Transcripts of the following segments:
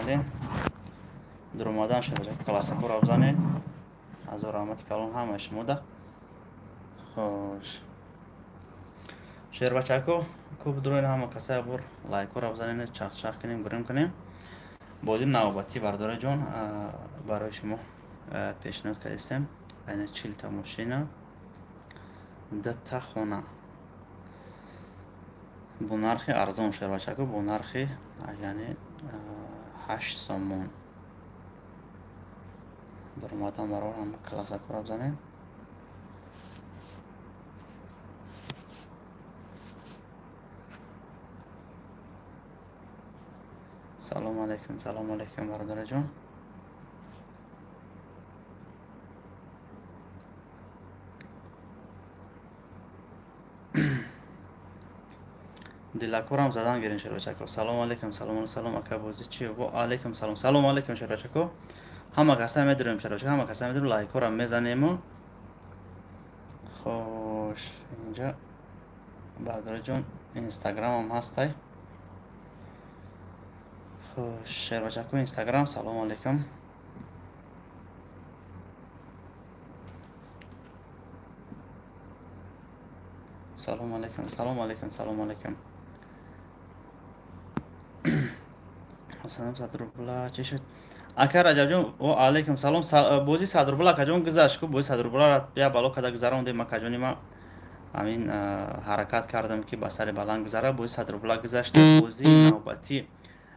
омадем. Дуромадан шербачако классакоро бизанед. Ҳазор раҳмати калон ҳамаи шумода. Хош. Шербачако куб дуроин ҳама каса бур лайкоро бизанед, чахчах кунем, гурим кунем. Бозии навбатӣ бардораҷон барои шумо пешниҳод кардистем. Айна 40 та мошина, 2 та хона бо нархи арзон шербачако, бо нархи яъне 8 сомон. Даромадан барор ҳам классакоро бизанем. Салом алейкум, салом алейкум, бародараҷон. Дилакорам задан гирин, шербачако. Салом алейкум, салом, салом, ака, бозӣ чи? Во алейкум салом, салом алейкум, шербачако. Ҳама каса медурем, шербачако, ҳама каса медурем, лайкорам мезанему. Хош, инҷа бародараҷон инстаграмам ҳастай. Хош, шербачако, инстаграм, салом алейкум. Салом алейкум, салом алейкум, салом алейкум. Салом, 100 рубла чӣ шуд? Ака Раҷабҷон, во алейкум салом. Бозии 100 рубла, акаҷон, гузашт ку. Бозии 100 рубларо як бало када гузарондем, акаҷони ма. Ҳамин ҳаракат кардам, ки ба сари баланд гузара. Бозии 100 рубла гузашта. Бозии навбатӣ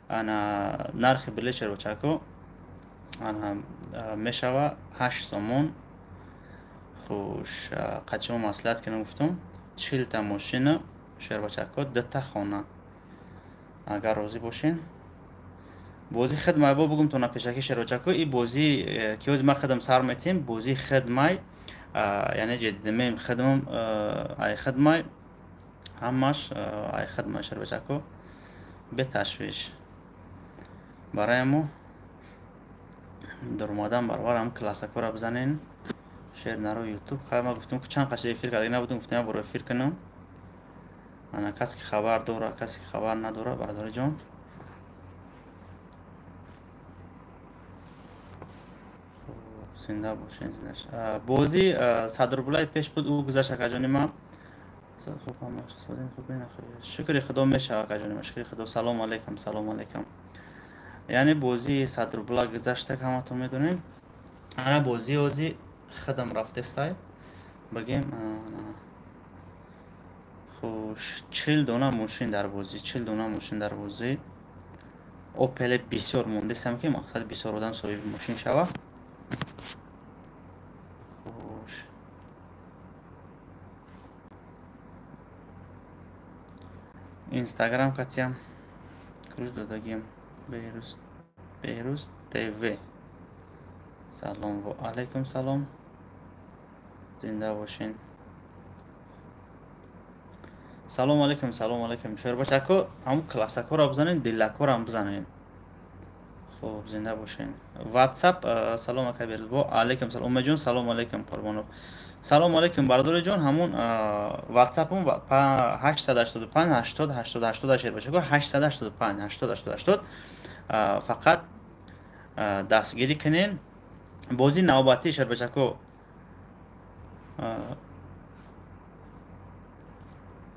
ана нархи билет, шербачако, ана мешава 8 сомон. Хуш, қад шумо маслиҳат кунам, гуфтум, 40 та мошина, шербачако, 2 та хона. Агар розӣ бошен, бозӣ хидмай бо бугум тона пешакӣ, шербачако. И бозӣ ки ҳози ман хидм сар метиҳем, бозии хидмай, яъне ҷиддимем хидмам, ай хидмай, ҳамаш ай хидмай, шербачако, беташвиш. Барои мо даромадан баробар ҳам классакора бизанен. Шер наро ютуб. Хай, ма гуфтум, ки чанд қашта эфир карда набудум, гуфтем як бор эфир кунам. Ана касе ки хабар дора, касе ки хабар надора, бародари ҷон. Зинда бошен, зинда. Бозӣ 100 рублаи пеш буд, ӯ гузашт, акаҷони ман. Хуб, хуб, шукри худо мешава, акаҷони ман, шукри худо. Салом алейкум, салом алейкум. Яъне бозии 100 рубла гузашта, ҳаматон медонем. Ана бозии ҳози худам рафтестай, бигем. Хуш, 40 дона мошин дар бозӣ, 40 дона мошин дар бозӣ. Опеле бисёр мондесам, ки мақсад бисёр одам соҳиби мошин шава. Хуш, инстаграм катиям круз додагим, Беҳрӯз, Беҳрӯз ТВ. Салом, ва алайкум салом, зинда бошен. Салом алейкум, салом алейкум, шербачако. Ҳамун классакоро бизанед, диллакорам бизанед. Хуб, зинда бошен. Ватсап. Салом, ака Берӯз. Во алейкум салом, Умедҷон, салом алейкум. Қурбонов, салом алейкум, бародари ҷон. Ҳамун ватсапум 885 80 80 80, шербачако, 885 80 80 80. Фақат дастгирӣ кунен. Бозии навбатӣ, шербачако.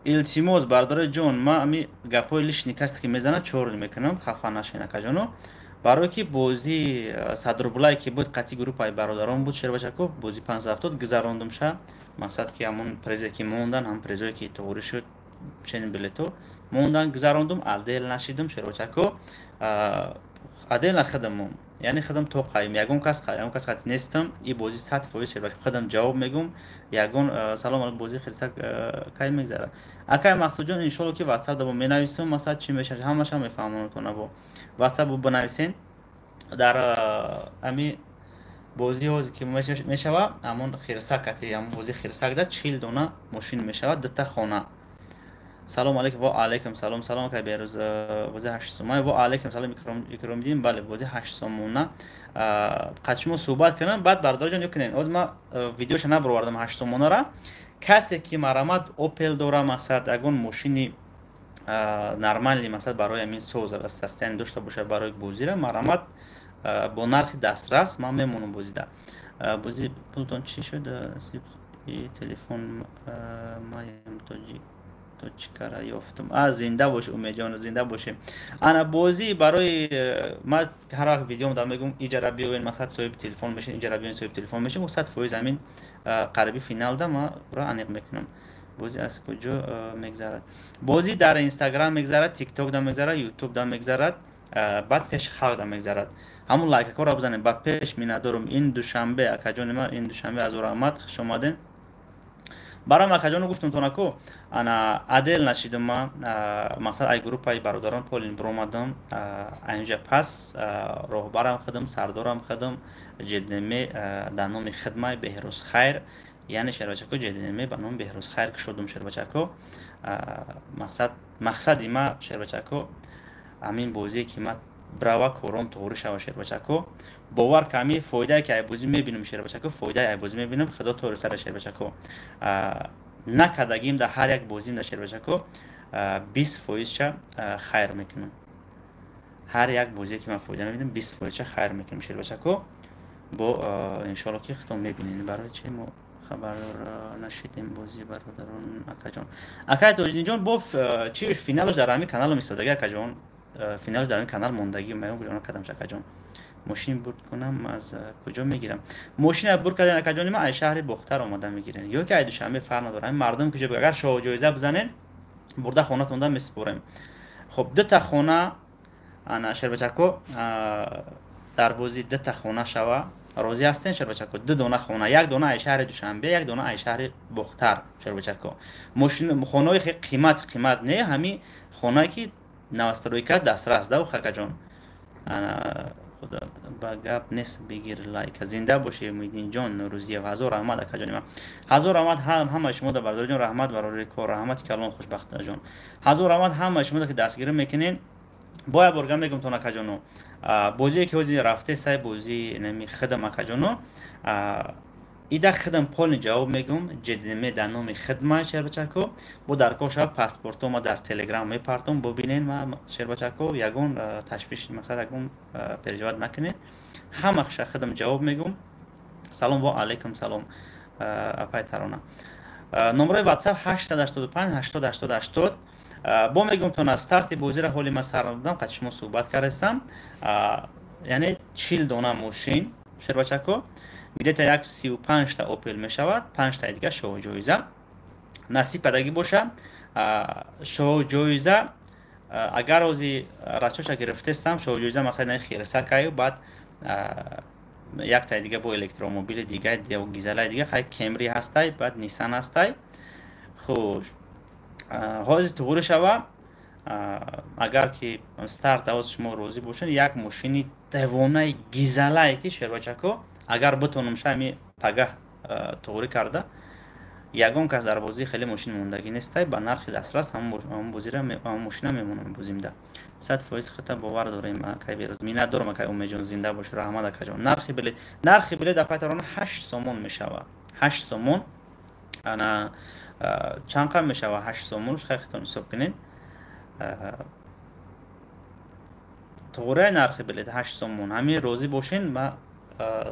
Илтимос, бародари ҷон, ман ами гапҳои лишний касе ки мезанад, чор мекунам, хафа нашавед, акаҷоно. Барое ки бозии 100 рублае ки буд, қатъи группаи бародарон буд, шербачако, бозии 570 гузарондумша. Мақсад ки ҳамон призе ки мондан, ҳамон призое ки тоғрӣ шуд, ченин билето мондан, гузарондум, отдел нашидум, шербачако, отдел хидамум, яъне хидам то қаим ягон кас қатъи нестам. И бозӣ 100%, шербачако, хидам ҷавоб мегум. Ягон салом. Бозии хелсак кай мегзарад, акай Мақсудҷон? Иншолло, ки ватсап даба менависам, мақсад чӣ мешавад, ҳамаша мефаҳмонатона. Бо ватсап бинависен. Дар ами бозии ҳозе ки мешава, ҳамон хирсак ати, ҳамон бозии хирсак да 40 дона мошин мешавад, 2 та хона. Салом алейкум, ва алейкум салом. Салом, акай Берӯз, бозии 8 сомона? Ва алейкум салом, Икромиддин. Бале, бозии 8 сомона. Қад шумо суҳбат кунам, баъд, бародарҷон, ё кунем. Ҳозир ман видеоша набаровардам 8 сомонара. Касе ки марамат опел дора, мақсад ягон мошини Нормальный, мақсад, барои ҳамин соз состояние дошта бошад барои бозира, марҳамат, бо нархи дастрас ман мемонам бозида. Бозӣ пултон чӣ шуд? Телефон маям тоҷик точкара ёфтам. А, зинда бош, Умедҷон, зинда бошем. Ана бозӣ барои ман ҳар вақт видеом да мегӯм: иҷара биёен, мақсад, соҳиби телефон мешин, иҷара биёен, соҳиби телефон мешин. 100% ҳамин қариби финалда ман ро аниқ мекунам. Бозӣ аз куҷо мегзарад? Бозӣ дар Инстаграм мегзарад, Тикток да мегзарад, Ютуб да мегзарад, баъд пеши халқ да мегзарад. Ҳамун лайкакҳоро бизанем ба пеш. Миннатдорум. Ин душанбе, акаҷони ман, ин душанбе. Азор раҳмат, хуш омадем. Барам, акаҷону, гуфтум тонаку, ана адел нашидум ма, мақсад, ай группаи бародарон полин биромадам. Айнҷа пас роҳбарам худам, сардорам худам, ҷеднеме дар номи хидмай Беҳрӯз Хайр, яъне, шербачако, ҷеднеме ба номи Беҳрӯз Хайр кушодум, шербачако. Мақсад, мақсади ма, шербачако, ҳамин бозие ки ма брава, кором туғрӣ шава, шербачако. Бовар ка, ҳамин фоидае ки айбозӣ мебинам, шербачако, фоидаи айбозӣ мебинам, худо тори сара, шербачако, накардагим дар ҳар як бозим дар, шербачако, 20 фоизша хайр мекунам. Ҳар як бозие ки ман фоида мебинам, 20 фоизша хайр мекунам, шербачако. Бо иншоалло ки худтон мебинед. Барои чи мо хабардор нашидем бозии бародарон, акаҷон? Акай Тоҷиддинҷон, бо чи, финалаш дар ҳамин каналам истодаги, акаҷон, финалаш дар ҳамин канал мондагӣ. Мегӯям, куҷо накардамш, акаҷон. Мошин бурд кунам, аз куҷо мегирам? Мошина бурд карден, акаҷони ман, ай шаҳри Бохтар омада мегирен ё ки ай Душанбе, фарқ надорад. Ҳамин мардум куҷо, агар шоҳ ҷоиза бизанен, бурда хонатонда месупорем. Хоб, дута хона, ана, шербачако, дар бозӣ дута хона шава, розӣ ҳастен, шербачако? Ду дона хона, як дона ай шаҳри Душанбе, як дона ай шаҳри Бохтар, шербачако. Хонаҳои хеле қимат қимат не, ҳамин хонае ки новостройка, дастрас да, акаҷон. Худо ба гап нест, бигир лайка. Зинда бошӣ, Муҳиддинҷон Нурӯзиев. Ҳазор раҳмат, акаҷони ман, ҳазор раҳмат ҳамаи шумо да, бародарҷон, раҳмат бародари кор, раҳмати калон, хушбахтаҷон. Ҳазор раҳмат ҳамаи шумо ки дастгирӣ мекунед. Бо як борга мегум тон, акаҷоно, бозие ки ҳозир рафте сай, бозии нами хидам, акаҷоно, ида хидам полный ҷавоб мегум. Ҷедме дар номи хидма, шербачако. Бо дар кор шава, паспорто ма дар Телеграм мепартом, бубинен ма, шербачако. Ягон ташвиш, мақсад, ягон переживать накунед, ҳамаша хидам ҷавоб мегум. Салом, ва алайкум салом, апай Тарона. Номерои WhatsApp 885 80 80 80. Бо мегум тон, аз старти бозиро ҳоли ма сар надодам, қад шумо суҳбат кардастам. Яъне 40 дона мошин, шербачако, где-то як 35-та Опел мешавад, панҷтаи дига шоҳҷоиза. Насиб кардагӣ боша, шоҳҷоиза, агар ҳози расчоша гирифтестам, шоҳҷоиза, масалан, хирсакаю, баъд яктаи дига бо электромобили дига, гизалаи дига, хай, Кемри ҳастай, баъд Нисан ҳастай. Хуш, ҳози туғри шава, агар ки старт авоз шумо розӣ бошед, як мошини девонаи гизалае ки, шербачако, агар битонам шами пагаҳ туғрӣ карда, ягон кас дар бозӣ хеле мошин мондагӣ нестай, ба нархи дастрас ҳамон бозира, ҳамон мошина мемонам бозимда. 100% хита бовар дорем, акай Бероз. Миннат дорам, акай Умедҷон, зинда бош, раҳмат, акаҷон. Нархи билет, нархи билет, апай Тарона, 8 сомон мешава, 8 сомон. Ана чанд қам мешава 8 сомон? Хай, хитон ҳисоб кунед. Туғрияи нархи билет 8 сомон. Ҳамин розӣ бошен, ма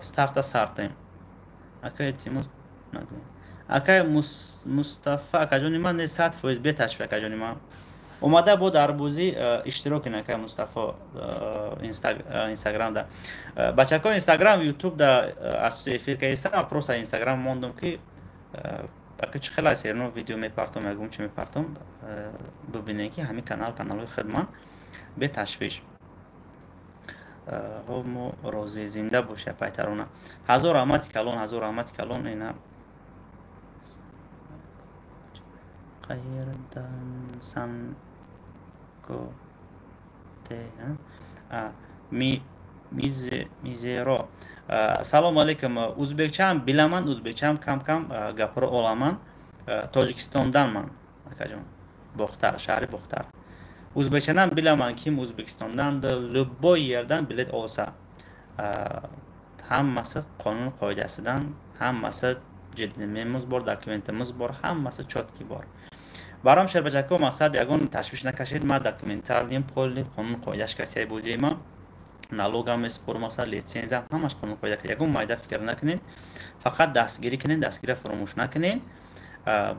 старта сартем. Акай илтимос, акай Мустафа, акаҷони ман, не, 100% беташвиш, акаҷони ман, омада бо дар бозӣ иштирок кунед, акай Мустафо. Инстаграмда, бачако, Инстаграм, Ютуб да аз эфир кардистам, просто Инстаграм мондум ки ака чӣ хеле серно видео мепартом, ягон чи мепартом, бибинем ки ҳамин канал каналҳои хидмат, беташвиш. Ҳо, мо розӣ. Зинда боша, пайтарона, ҳазор раҳмати калон, ҳазор раҳмати калон. Ина qayerdansan? Те мизеро. Салому алейкум. Ӯзбекчаам биламан, ӯзбекчаам кам кам гапро оламан. Тоҷикистонданман, акаҷон, Бохтар, шаҳри Бохтар. Ӯзбекчанам биламан. Ким Ӯзбекистондан, любой yerdan билет olsa, hammasi qonun qoidasidan, hammasi jiddimiz bor, dokumentimiz bor, hammasi чёткий bor. Баром шербачако, мақсад, ягон ташвиш накашед. Ма документальный, полный, қонун қоидаш касияи бозии ма, налогам месупорам, мақсад, литсензиям, ҳамаш қонун қоида. Ягон майда фикр накунед, фақат дастгирӣ кунед, дастгирия фуромӯш накунед.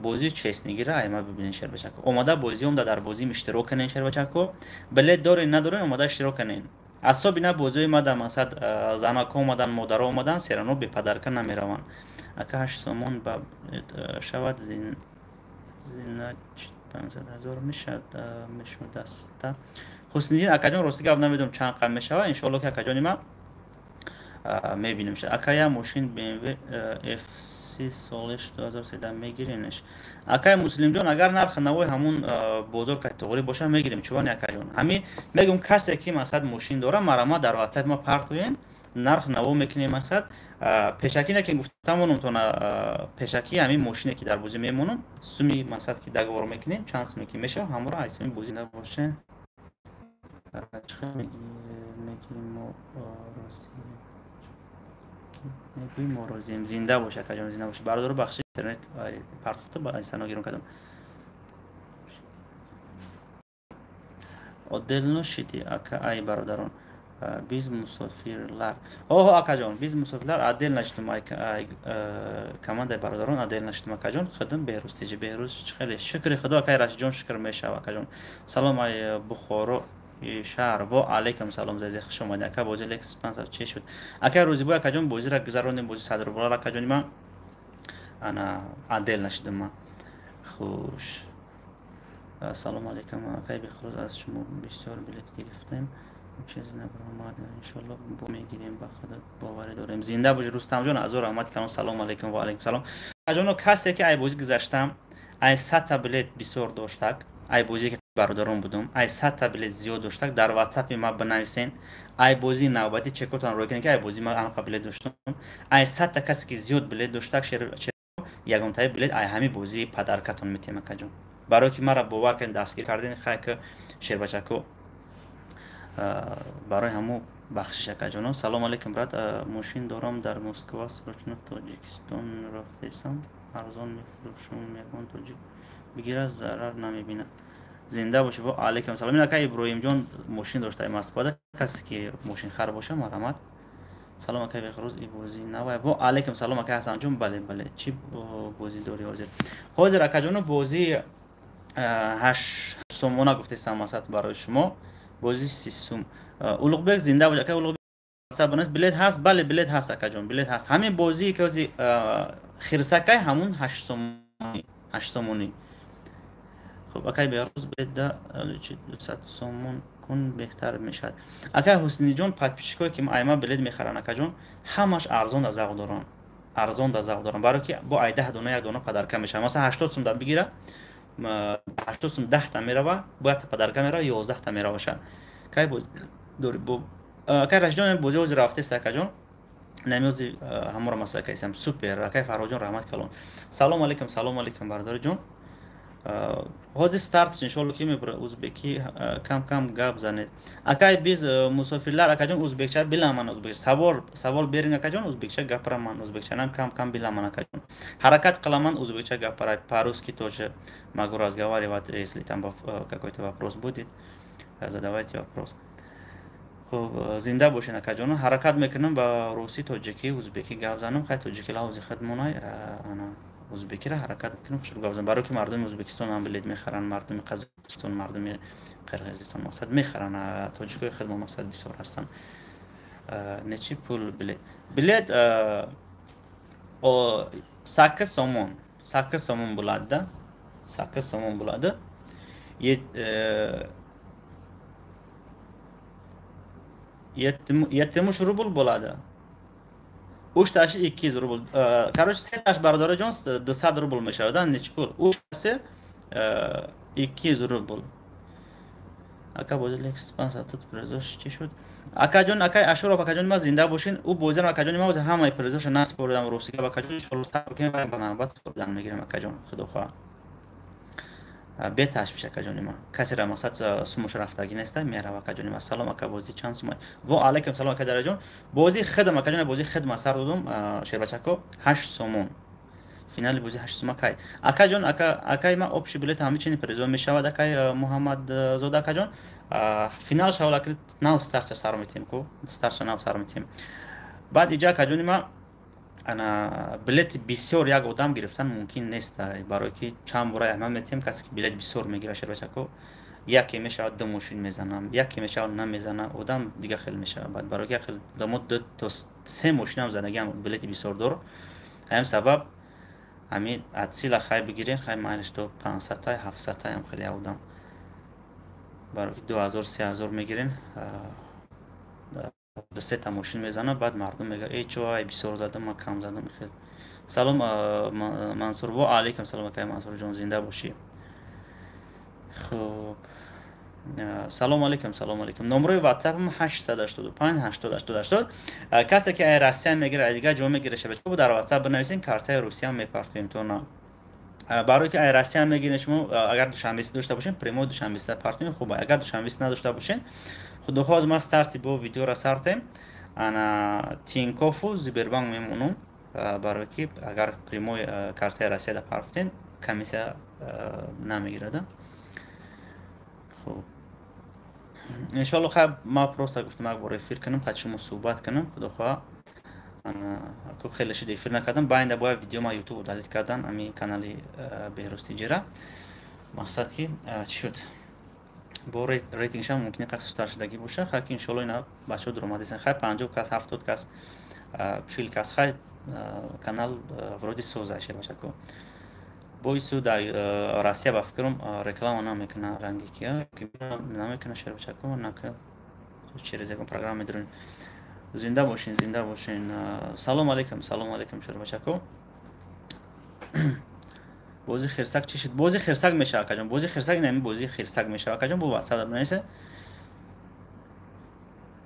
Бозии честный гира айма бибинед, шербачако. Омада бозӣ, омда дар бозим иштирок кунед, шербачако. Билет дорен, надорен, омада иштирок кунед. Асоби на бозиҳои ма дар, мақсад, занако омадан, модаро омадан, серано бе подарка намераванд. Ака, 8 сомон ба шавад, зина 500 000 мешавад, мешудаста. Ҳусниддин акаҷон, рости гап, намедонам чанд қад мешавад. Иншоалло, ки акаҷони ма, мебинем. Акая, мошин BMW F3 солиш 2013 мегиренеш? Акай Муслимҷон, агар нархи навои ҳамун бозор категорӣ боша, мегирем. Чувани, акаҷон, ҳами мегӯм, касе ки, мақсад, мошин дора, марама дар WhatsApp ма партоен, нарх наво мекунем. Мақсад, пешакӣ не ки гуфтамонум тона, пешакӣ ҳамин мошине ки дар бозӣ мемонам, суми, мақсад, ки договор мекунем, чанд суме ки мешава, ҳаморо ай суми бозӣ набоше. Чӣ мегӣ, мо розием? Мегӯи, мо розием. Зинда бош, акаҷон, зинда бош. Бародаро, бахши, интернет партофта, ба сано гирон кардам. Отдельно шиди, ака, ай бародарон. Биз мусофирлар. Оҳо, акаҷон, биз мусофирлар отдельно шидум, ай командаи бародарон отдельно шидум, акаҷон. Хидм Беҳрӯз тиҷи. Беҳрӯз, хеле шукри худо, акай Рашидҷон, шукр мешава, акаҷон. Салом, ай Бухоро шаҳр. Во алайкум салом, зайзе, хуш омадӣ. Ака, бози Lexus 500 чӣ шуд? Акай Рӯзибой, акаҷон, бозиро гузаронем, бози 100 рублара, акаҷони ман. Ана, отдельно шидум ман. Хуш, салому алайкум, акай Бехрӯз, аз шумо бисёр билет гирифтем, чизе набаромад. Иншоалло, бо мегирем, ба худо боварӣ дорем. Зинда бошед, Рустамҷон, азор раҳмати калон. Салому алайкум. Ва алайкум салом, акаҷоно. Касе ки ай бозӣ гузаштам, ай 100-та билет бисёр доштак, ай бозие ки бародарон будум, ай 100-та билет зиёд доштак, дар WhatsApp и ма бинависен. Ай бозии навбатӣ чекотон рой кунед, ки ай бозии ма анқа билет доштум. Ай 100-та касе ки зиёд билет доштак, ягонтаи билет ай ҳамин бозии подаркатон метиҳем, акаҷон. Барое ки мара бовар кардем, дастгир кардем, хай ки шербачако, барои ҳамо бахшиш, акаҷоно. Салому алайкум, брат, мошин дорам дар Москва, срочно Тоҷикистон рафтесам, арзон мефурӯшум, ягон тоҷик бигирад, зарар намебинад. Зинда бошед. Во алайкум салом. Ин ака Иброҳимҷон мошин доштаи Москвада, касе ки мошинхар боша, марҳамат. Салом, акай Беҳрӯз, и бозӣ навай? Во алайкум салом, акай Ҳасанҷон. Бале, бале. Чӣ бозӣ дорӣ ҳозир? Ҳозир, акаҷоно, бозии 8 сомона гуфтесам, масад, барои шумо бозии 30 сум. Улуғбек, зинда бош, ака Улуғбек. Билет ҳаст? Бале, билет ҳаст, акаҷон, билет ҳаст. Ҳамин бозие ки ҳози хирсакай, ҳамун 8 сомонӣ, 8 сомонӣ. Хуб, акай Беҳрӯз, билет да 200 сомон кун, беҳтар мешавад. Акай Ҳусниҷон, подписчикое ки айма билет мехаранд, акаҷон, ҳамаш арзон да завқ доранд, арзон да завқ доранд, барое ки бо ай 10 дона як дона подарка мешавад. Масалан, 80 сум да бигира, 80 сум 10-та мерава, бо якта подарка мерава, 11-та мераваша. Кай боз дори бо, акай Рашидҷон? Бозӣ ҳозир рафтест, акаҷон, намёзи ҳаморо масъала кардисам. Супер, акай Фарҳодҷон, раҳмат калон. Салому алайкум, салому алайкум, бародариҷон. Ҳозир старт, иншоалло, ки мебура. Узбекӣ кам кам гап занед, акай. Биз мусофирлар, акаҷон, узбекча биламан, узбек савол, савол берин, акаҷон, узбекча гапираман, узбекчанам кам кам биламан, акаҷон, ҳаракат қиламан узбекча гапара. По-русски тоже могу разговаривать, если там какой-то вопрос будет, задавайте вопрос. Хуб, зинда бошед, акаҷон. Ҳаракат мекунам ба русӣ, тоҷикӣ, узбекӣ гап занам. Хай, тоҷикӣ лавзи худмонай, узбекиро ҳаракат мекунам хушрӯ гап занам, барое ки мардуми Узбекистон ҳам билет мехаранд, мардуми Қазоқистон, мардуми Қирғизистон, мақсад, мехаранд. Тоҷикои худмо, мақсад, бисёр ҳастанд. Нечи пул билет? Билет 8 сомон, 8 сомон буладда, 8 сомон булadi. 70 rubl bo'ladi. Uchtashi 200 rubl. Короче, сеташ, бародараҷон, 200 рубл мешавад. Nechi pul? Uchtasi 200 rubl. Ака, бози Lexus 500 призош чӣ шуд? Акаҷон, акай Ашуров, акаҷони ма, зинда бошин. Ӯ бозиам, акаҷони ма, ҳамаи призоша насупоридам, русӣ гап, акаҷон. Иншоалло, сабр кунем, ба навбат супоридан мегирем, акаҷон, худо хоҳад. Беташвиш, акаҷони ма, касера, мақсад, сумуш рафтагӣ неста, мерава, акаҷони ма. Салом, ака, бозӣ чанд сумай? Во алайкум салом, ака Дараҷон. Бозии хидм, акаҷон, бозии хидм сар додум, шербачако, 8 сомон. Финали бозӣ 8 сума кай, акаҷон? Акай, ма общий билет ҳамичини призо мешавад, акай Муҳаммадзода, акаҷон. Финал шавад, ака, нав стартша сар метем ку, стартша нав сар метем. Баъд иҷа, акаҷони ма, ана билети бисёр як одам гирифтан мумкин нест, барое ки чанд бора ама метем. Касе ки билет бисёр мегира, шербачако, яке мешавад, ду мошин мезанам, яке мешавад, намезана, одам дига хел мешавад. Баъд барое ки як хел одамо ду то се мошинам задагиам, билети бисёр дор. Ҳамин сабаб ҳамин атсила хай бигирен, хай майлиш то 500-тай, 700-таям хеле одам, барое ки 2000, 3000 мегирен, ду сета мошин мезана. Баъд мардум мега: «Э, чо ай бисёр задам, ма кам задам?» Хел. Салом, Мансур. Во алейкум салом, акай Мансурҷон, зинда бошӣ. Хуб, салом алейкум, салом алейкум. Номрои ватсапам 885 80 80 80. Касе ки ай Россия мегира, ай дигар ҷо мегира, шабача, дар ватсап бинависен, картаи Русия мепартоем то на. Барое ки ай Россия мегирен шумо, агар душанбеси дошта бошен, прямой душанбеси партоем, хуб. Агар душанбеси надошта бошен, худохоҳ, ма старти бо видеора сартем, ана Тинькоффу Сбербанк мемонум, барое ки агар прямой картаи Россияда партофтен, комиссия намегирада. Хуб, иншоалло. Хай, ма просто гуфтам, як бор эфир кунам, қад шумо суҳбат кунам. Худохоҳ, хеле шуд эфир накардам. Байнда бояд видео ма Ютуб удалить кардан, ами канали Беҳрӯз Тиҷира. Мақсад ки чӣ шуд, бо рейтингшам мумкин қад сустар шудагӣ боша. Хай ки иншоалло ина бачаҳо дуромадисан. Хай, 50 кас, 70 кас, 40 кас. Хай, канал вроде соза, шербашако. Боису дар Россия, ба фикрам, реклама намекуна, ранги ки намекуна, шербачако, нака через ягон программа медурем. Зинда бошин, зинда бошин. Салом алейкум, салом алейкум, шербачако. Бози хирсак чӣ шуд? Бози хирсак мешава, акаҷон, бози хирсак, инами бози хирсак мешава, акаҷон. Бо ватсап бинависе,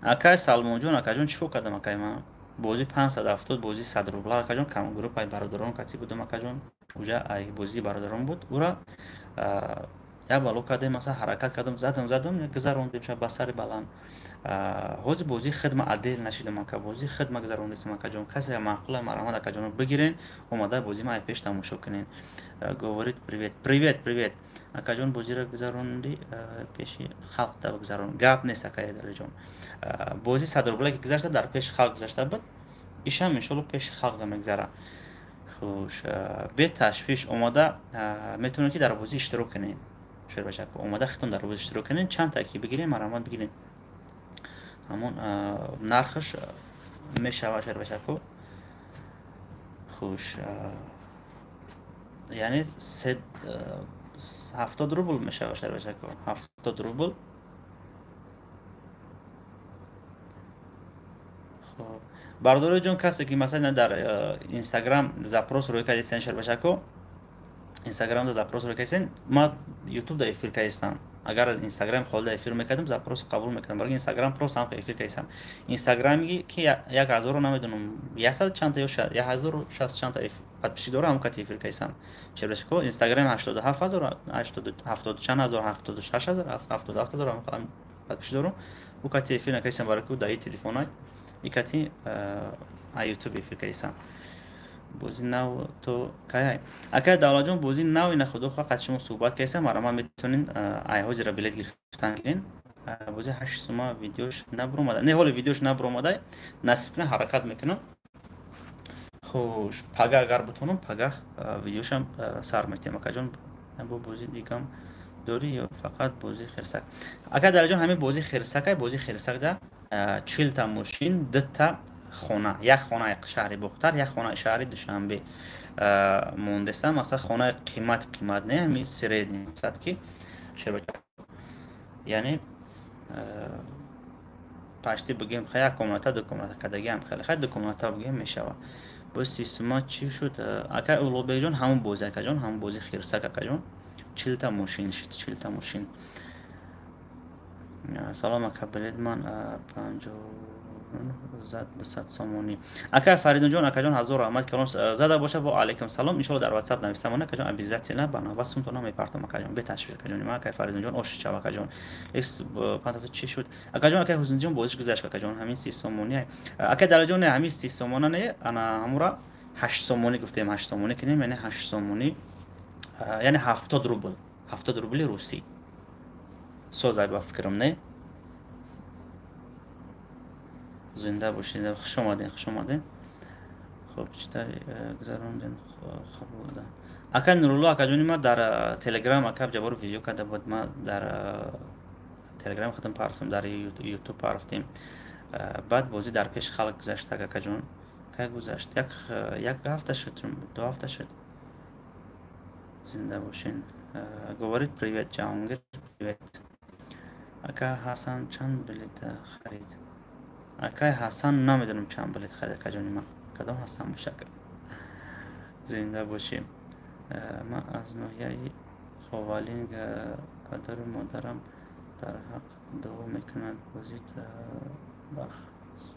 акай Салмонҷон. Акаҷон, чӣ кор кардам, акай ман? Бози 570, бози 100 рубла, акаҷон. Кам группаи бародарон кати будам, акаҷон. Уҷа ай бозии бародарон буд, ура як бало кардем, масалан, ҳаракат кардам, задам, задам, гузарондем ша ба сари баланд. Ҳозир бозии хидма отдел нашидам, ака, бозии хидма гузарондесам, акаҷон. Касе маъқула, марҳамат, акаҷон, бигирен, омада бозӣ ма пеш тамошо кунен. Говорит привет, привет, привет, акаҷон. Бозиро гузаронди, пеши халқ да гузарон, гап нест, ака Эдалиҷон. Бози 100 рубла ки гузашта, дар пеши халқ гузашта буд, ишам иншоалло пеши халқ да мегузара. Хуш, беташвиш омада метавонед ки дар бозӣ иштирок кунед, шербачако. Омада хитон дар бозӣ иштирок кунед, чанд та ки бигирем, марҳамат, бигирем, ҳамон нархаш мешава, шербачако. Хуш, яъне 70 рубл мешава, шербачако, 70 рубл. Хуб, бардори ҷон, касе ки масалан дар Инстаграм запрос рӯй кардисен, шербачако, Инстаграмда запрос рӯй кардисен, ма Ютубда эфир кардистам. Агар Инстаграм холда эфир мекардам, запрос қабул мекардам. Барои Инстаграм просто ҳам эфир кардистам. Инстаграми ки як ҳазору намедонам, яксад чандта ё 1060 чандта подписчик дорам, ҳамон кати эфир кардистам, шербачако. Инстаграм 87 000, ҳафтоду чанд ҳазор, 76 000, 77 000 подписчик дорам, ӯ кати эфир накардистам, барои ки даи телефонай икати Ютуб эфир кардистам. Бози нав то кай, акай Давлатҷон? Бози нав ина, худо хоҳ, аз шумо суҳбат кардистам. Марҳамат, метавонед ай ҳозира билет гирифтан гирен. Бози 8 сума видеош набуромада? Не, ҳоли видеош набуромада, насиб кунам, ҳаракат мекунам. Хуш, пага агар бутонам, пага видеошам сар метиҳам, акаҷон. Бо бози дигам дорӣ ё фақат бози хирсак? Ака Далаҷон, ҳамин бози хирсакай. Бози хирсакда 40-та мошин, дута хона, як хонаи шаҳри Бохтар, як хонаи шаҳри Душанбе мондеса. Масалан, хонаи қимат, қимат не, ҳами средний, мақсад ки, яъне почти бигем, як комната, ду комната кардагиам, хеле хай, ду комната бигем мешава. Боз 30 сума чӣ шуд, ака Улуғбекҷон? Ҳамон бози, акаҷон, ҳамон бози хирсак, акаҷон, 40-та мошин шуд, 40-та мошин. Салом, ака, билет ман панҷо зад, 200 сомонӣ. Ака Фаридунҷон, акаҷон, ҳазор раҳмат калом зада боша. Во алайкум салом. Иншолло, дар ватсап нависамон, акаҷон, обязательно ба навбат сумтона мепартом, акаҷон, беташвиш, акаҷони ман. Акай Фаридунҷон, ош чав, акаҷон. Чӣ шуд, акаҷон? Акай Ҳусинҷон, бозиш гузашт, акаҷон, ҳамин 30 сомонӣ. Акай Далаҷон, не, ҳамин 30 сомона не, ана ҳамура 8 сомонӣ гуфтем, 8 сомонӣ кунем, яъне 8 сомонӣ, яъне 70 рубл, 70 рубли русӣ. Созай ба фикрам, не? Зинда бошед, хуш омадед, хуш омадед. Хуб, чӣ тавр гузарондем қабулда? Ака Нурулло, акаҷони ма, дар Телеграм ака Ҷабборов видео карда буд, ма дар Телеграм худам партофтем, дар Ютуб партофтем. Баъд бозӣ дар пеши халқ гузашт, акаҷон. Кай гузашт? Як ҳафта шуд, 2 ҳафта шуд. Зинда бошен. Говорит привет, Ҷаҳонгир, привет. Ака Ҳасан чанд билет харид? Акай Ҳасан намедонам чанд билет харид, акаҷони ман. Кадом Ҳасан боша, ака? Зинда бошӣ. Ман аз ноҳияи Ховалинг, падару модарам дар ҳақ дуо мекунанд, бозӣ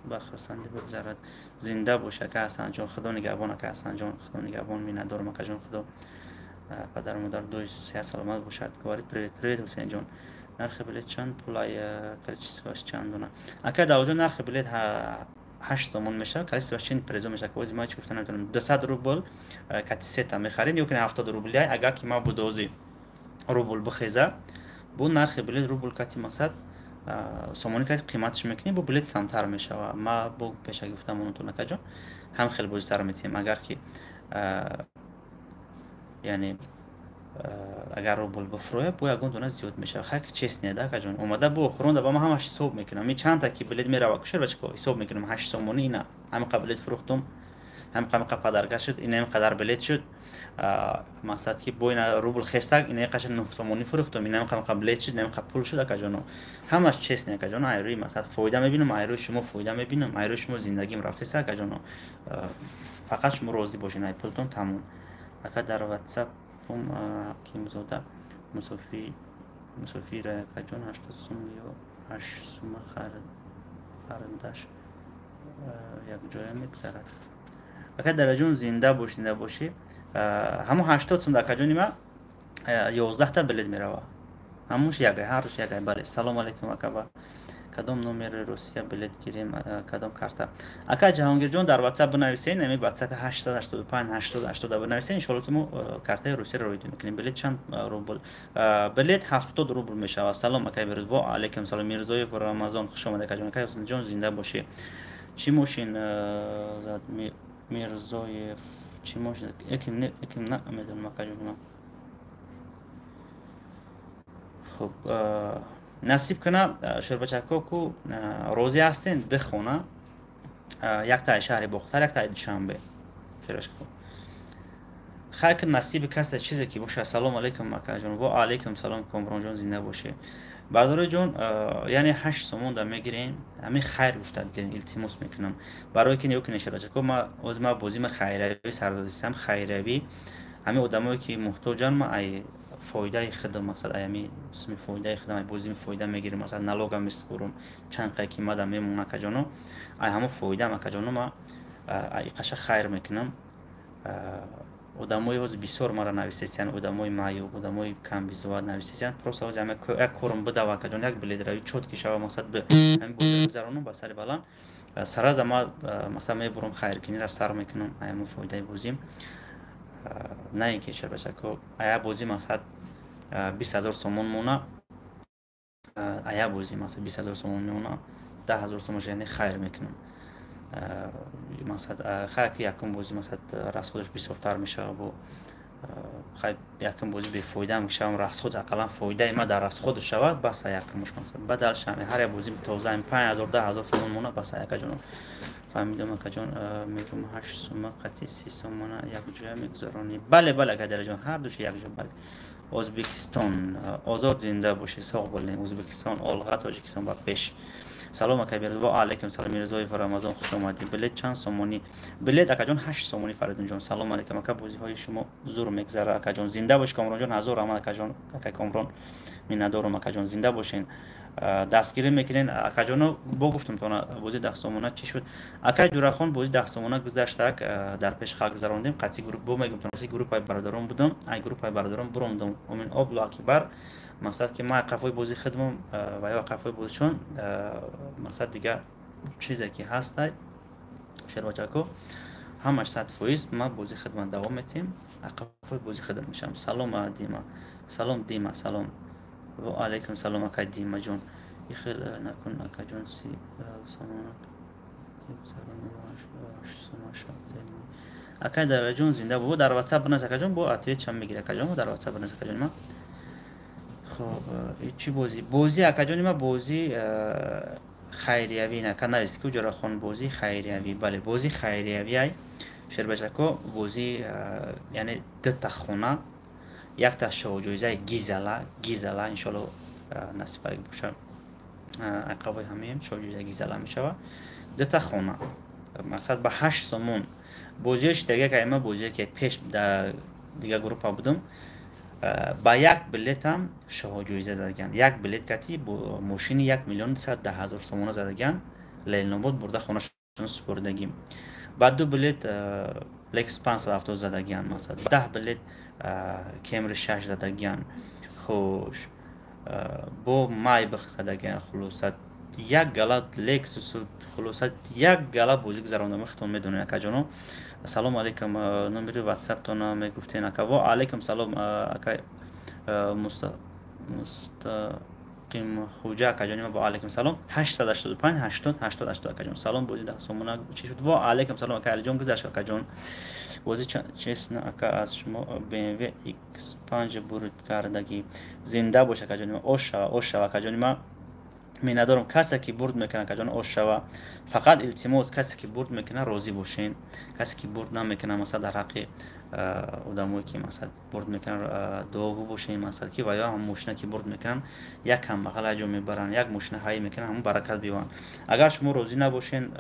ба хурсандӣ бигзарад. Зинда бош, ака Ҳасанҷон, Худо нигаҳбон, ака Ҳасанҷон, Худо нигаҳбон, миннатдорам, акаҷон, Худо падару модар дуи сиҳат саломат бошад. Говорит привет, привет, Ҳусейнҷон. Нархи билет чанд пулай, количествоаш чанд дона? Ака Давлатҷон, нархи билет 8 сомон мешавад, количествоаш чанд призо мешавад? Ки ма чӣ гуфта наметавонам. 200 рубл кати сета мехарем, ё ки 70 рубли, агар ки ма будози рубл бихеза, бо нархи билет рубл кати мақсад сомонӣ кати қиматаш мекунем, бо билет камтар мешавад. Ма бо пеша гуфтам онтон, акаҷон, ҳам хел бозӣ сар метиҳем, агар ки яъне агар рубл бифурӯяд, бо ягон дона зиёд мешавад. Хай, честно да, акаҷон, омада бо охиронда ба ман ҳамаш ҳисоб мекунам. Ми чандта ки билет мерава, кушер бачако, ҳисоб мекунам. 8 сомонӣ, ина ҳамиқа билет фурӯхтум, ҳамиқа подарка шуд, ина ҳамқадар билет шуд. Мақсад ки бо ина рубл хестак, ина қаша 9 сомонӣ фурӯхтум, ина ҳамиқа билет шуд, ина ҳамиқа пул шуд, акаҷоно. Ҳамаш честно, акаҷоно, айрӯи мақсад фоида мебинам, айрӯи шумо фоида мебинам, айрӯи шумо зиндагим рафтеса, акаҷоно. Фақат шумо розӣ бошед ай пултон, тамом. Ака, дар ватсап Ҳакимзода мусофира, акаҷон, 80 сум ё 8 сума харидаш якҷоя мегузарад. Ака Дараҷон, зинда бош, зинда бошӣ. Ҳамон 80 сум, акаҷони ма, 11та билет мерава. Ҳамуш ягай, ҳар рӯз ягай, бале. Салом алейкум, ака, ба кадом номери Русия билет гирем, кадом карта? Ака Ҷаҳонгирҷон, дар ватсап бинависен, ами ватсапи 885 80 80 бинависен, иншоалло ки мо картаи Русияро роидӣ мекунем. Билет чанд рубл? Билет 70 рубл мешавад. Салом, акай Берӯз. Во алейкум салом, Мирзоев Рамазон, хуш омад, акаҷон. Акай Ҳусейнҷон, зинда бошӣ. Чӣ мошин зад Мирзоев? Чӣ мошин? Яким намедонам, акаҷони ман. Хуб, насиб куна, шӯрбачакҳо ку розӣ ҳастен, ду хона, яктаи шаҳри Бохтар, яктаи Душанбе. Шӯрбачакҳо, хайр, ки насиби касе чизе ки бошад. Салом алейкум, акаҷон. Во алейкум салом, Комронҷон, зинда бошӣ. Бардори ҷон, яъне 8 сомон да мегирем, ҳамин хайр гуфта гирем, илтимос мекунам. Барое ки нигоҳ кунед, шӯрбачакҳо, ма оз ма бозима хайравӣ сардодистам, хайравӣ, ҳамин одамое ки муҳтоҷанд, ма ай фоидаи худам, мақсад ай ҳами суми фоидаи худам, ай бозими фоида мегирем, мақсад налогам месупорум, чанд қай ки мада мемонам, акаҷоно, ай ҳамо фоидаам, акаҷоно, ма ай қаша хайр мекунам. Одамои ҳозир бисёр мара нависесиян, одамои маъюб, одамои камбизоат нависесиян. Просто ҳозир як корум бидава, акаҷон, як билетравӣ чёткий шава, мақсад ҳамин бозиро гузаронам ба сари баланд, саразда ма мақсад мебурам, хайркунира сар мекунам ай ҳамо фоидаи бозим. На ин ки, шарбачако, ая бозӣ мақсад 20 000 сомон мона, ая бозӣ мақсад 20 000 сомон мемона, 10 000 сомон, яъне хайр мекунам. Мақсад хайр ки якум бозӣ мақсад расходаш бисёртар мешавад, бо хайр якум бозӣ бефоида мешавам, расход ақаллан фоидаи ма дар расходу шавад, баса якумуш мақсад. Баъд ҳар як бозӣ тоза 5000, 10 000 сомон мона, баса, акаҷоно. Фаҳмидам, акаҷон, мегум, 8 сума қатъи 30 сомона якҷоя мегузаронӣ? Бале, бале, акаҷон, ҳар душ якҷо, бале. Ӯзбекистон озод, зинда бошед, соғ болед. Ӯзбекистон олға, Тоҷикистон ба пеш. Салом, акай Берӯз. Во алайкум салом, Мирзоев Рамазон, хуш омадӣ. Билет чанд сомонӣ? Билет, акаҷон, 8 сомонӣ. Фаридунҷон, салом алайкум, ака, бозиҳои шумо зур мегзара, акаҷон. Зинда бош, Комронҷон, ҳазор раҳмат, акаҷон, акай Комрон, миннатдорум, акаҷон, зинда бошен. Дастгирӣ мекунен, акаҷоно. Бо гуфтум тона, бози 10 сомона чӣ шуд, акай Ҷурахон? Бози 10 сомона гузаштак, дар пеш халқ гузарондем қатъи групп, бо мегум тона, группаи бародарон будам, ай группаи бародарон бурондум. Омин облу акибар, мақсад ки ма қафои бози хидмам ва ё қафои бозишон, мақсад дига чизе ки ҳастай, шербачако, Ҳамаш 100%. Ма бозӣ хидмат давом метиҳем, ақафои бозӣ хидмат мешавам. Салом, Дима, салом, Дима, салом. Ва алайкум салом, акай Димаҷон. Ихел накун, акаҷон, 30 сомонат. Акай Дараҷон, зинда бо. Дар WhatsApp бинавис, акаҷон, бо ответ шам мегири, акаҷон, дар WhatsApp бинавис, акаҷони ма. Хоб, чӣ бозӣ? Бозӣ, акаҷони ма, бозӣ хайриявӣ. Нака навис ки ҷарахон, бозӣ хайриявӣ. Бале, бозӣ хайриявӣ ай, шербачако, бозӣ, яъне дута хона, якта шоҳҷоизаи гизала, гизала, иншоалло насибак боша, айқавои ҳамаем шоҳҷоизаи гизала мешава. Дута хона, мақсад ба 8 сомон. Бозиҳои шидагия кайма, бозиҳое ки пеш дар дигар группа будум, ба як билетам шоҳҷоиза задагиан. Як билет кати мошини 1 110 000 сомона задагиан, Ленинобод бурда хонашон супоридагӣ. Ба ду билет Лексус 570 задагиан, масалан, 10 билет Кемри 6 задагиан. Хуш, бо Майбах задагиан. Хулоса, як гала Лексус, хулоса, як гала бозӣ гузарондам, хитон медонед, акаҷоно. Салому алейкум, номери ватсаптона мегуфтен, ака. Во алейкум салом, ака Мустақимхуҷа, акаҷони ма, во алейкум салом. 885 80 80 80, акаҷон. Салом, бозӣ 10 сомона чӣ шуд? Во алейкум салом, ака Алиҷон, гузашт, акаҷон. Бозӣ честно, ака, аз шумо BMW X5 бурд кардагӣ. Зинда бош, акаҷони ма, ош шава, ош шава, акаҷони ма. Миннатдорам, касе ки бурд мекунад, акаҷон, ош шава. Фақат илтимос, касе ки бурд мекунад, розӣ бошен. Касе ки бурд намекунад, масалан, дар ҳаққи одамое ки, масалан, бурд мекунанд, дуогӯ бошем, масалан, ки ва ё ҳам мошина ки бурд мекунанд, як камбағал як ҷо мебаранд, як мошина ҳай мекунанд, ҳамон баракат биёванд. Агар шумо розӣ набошен,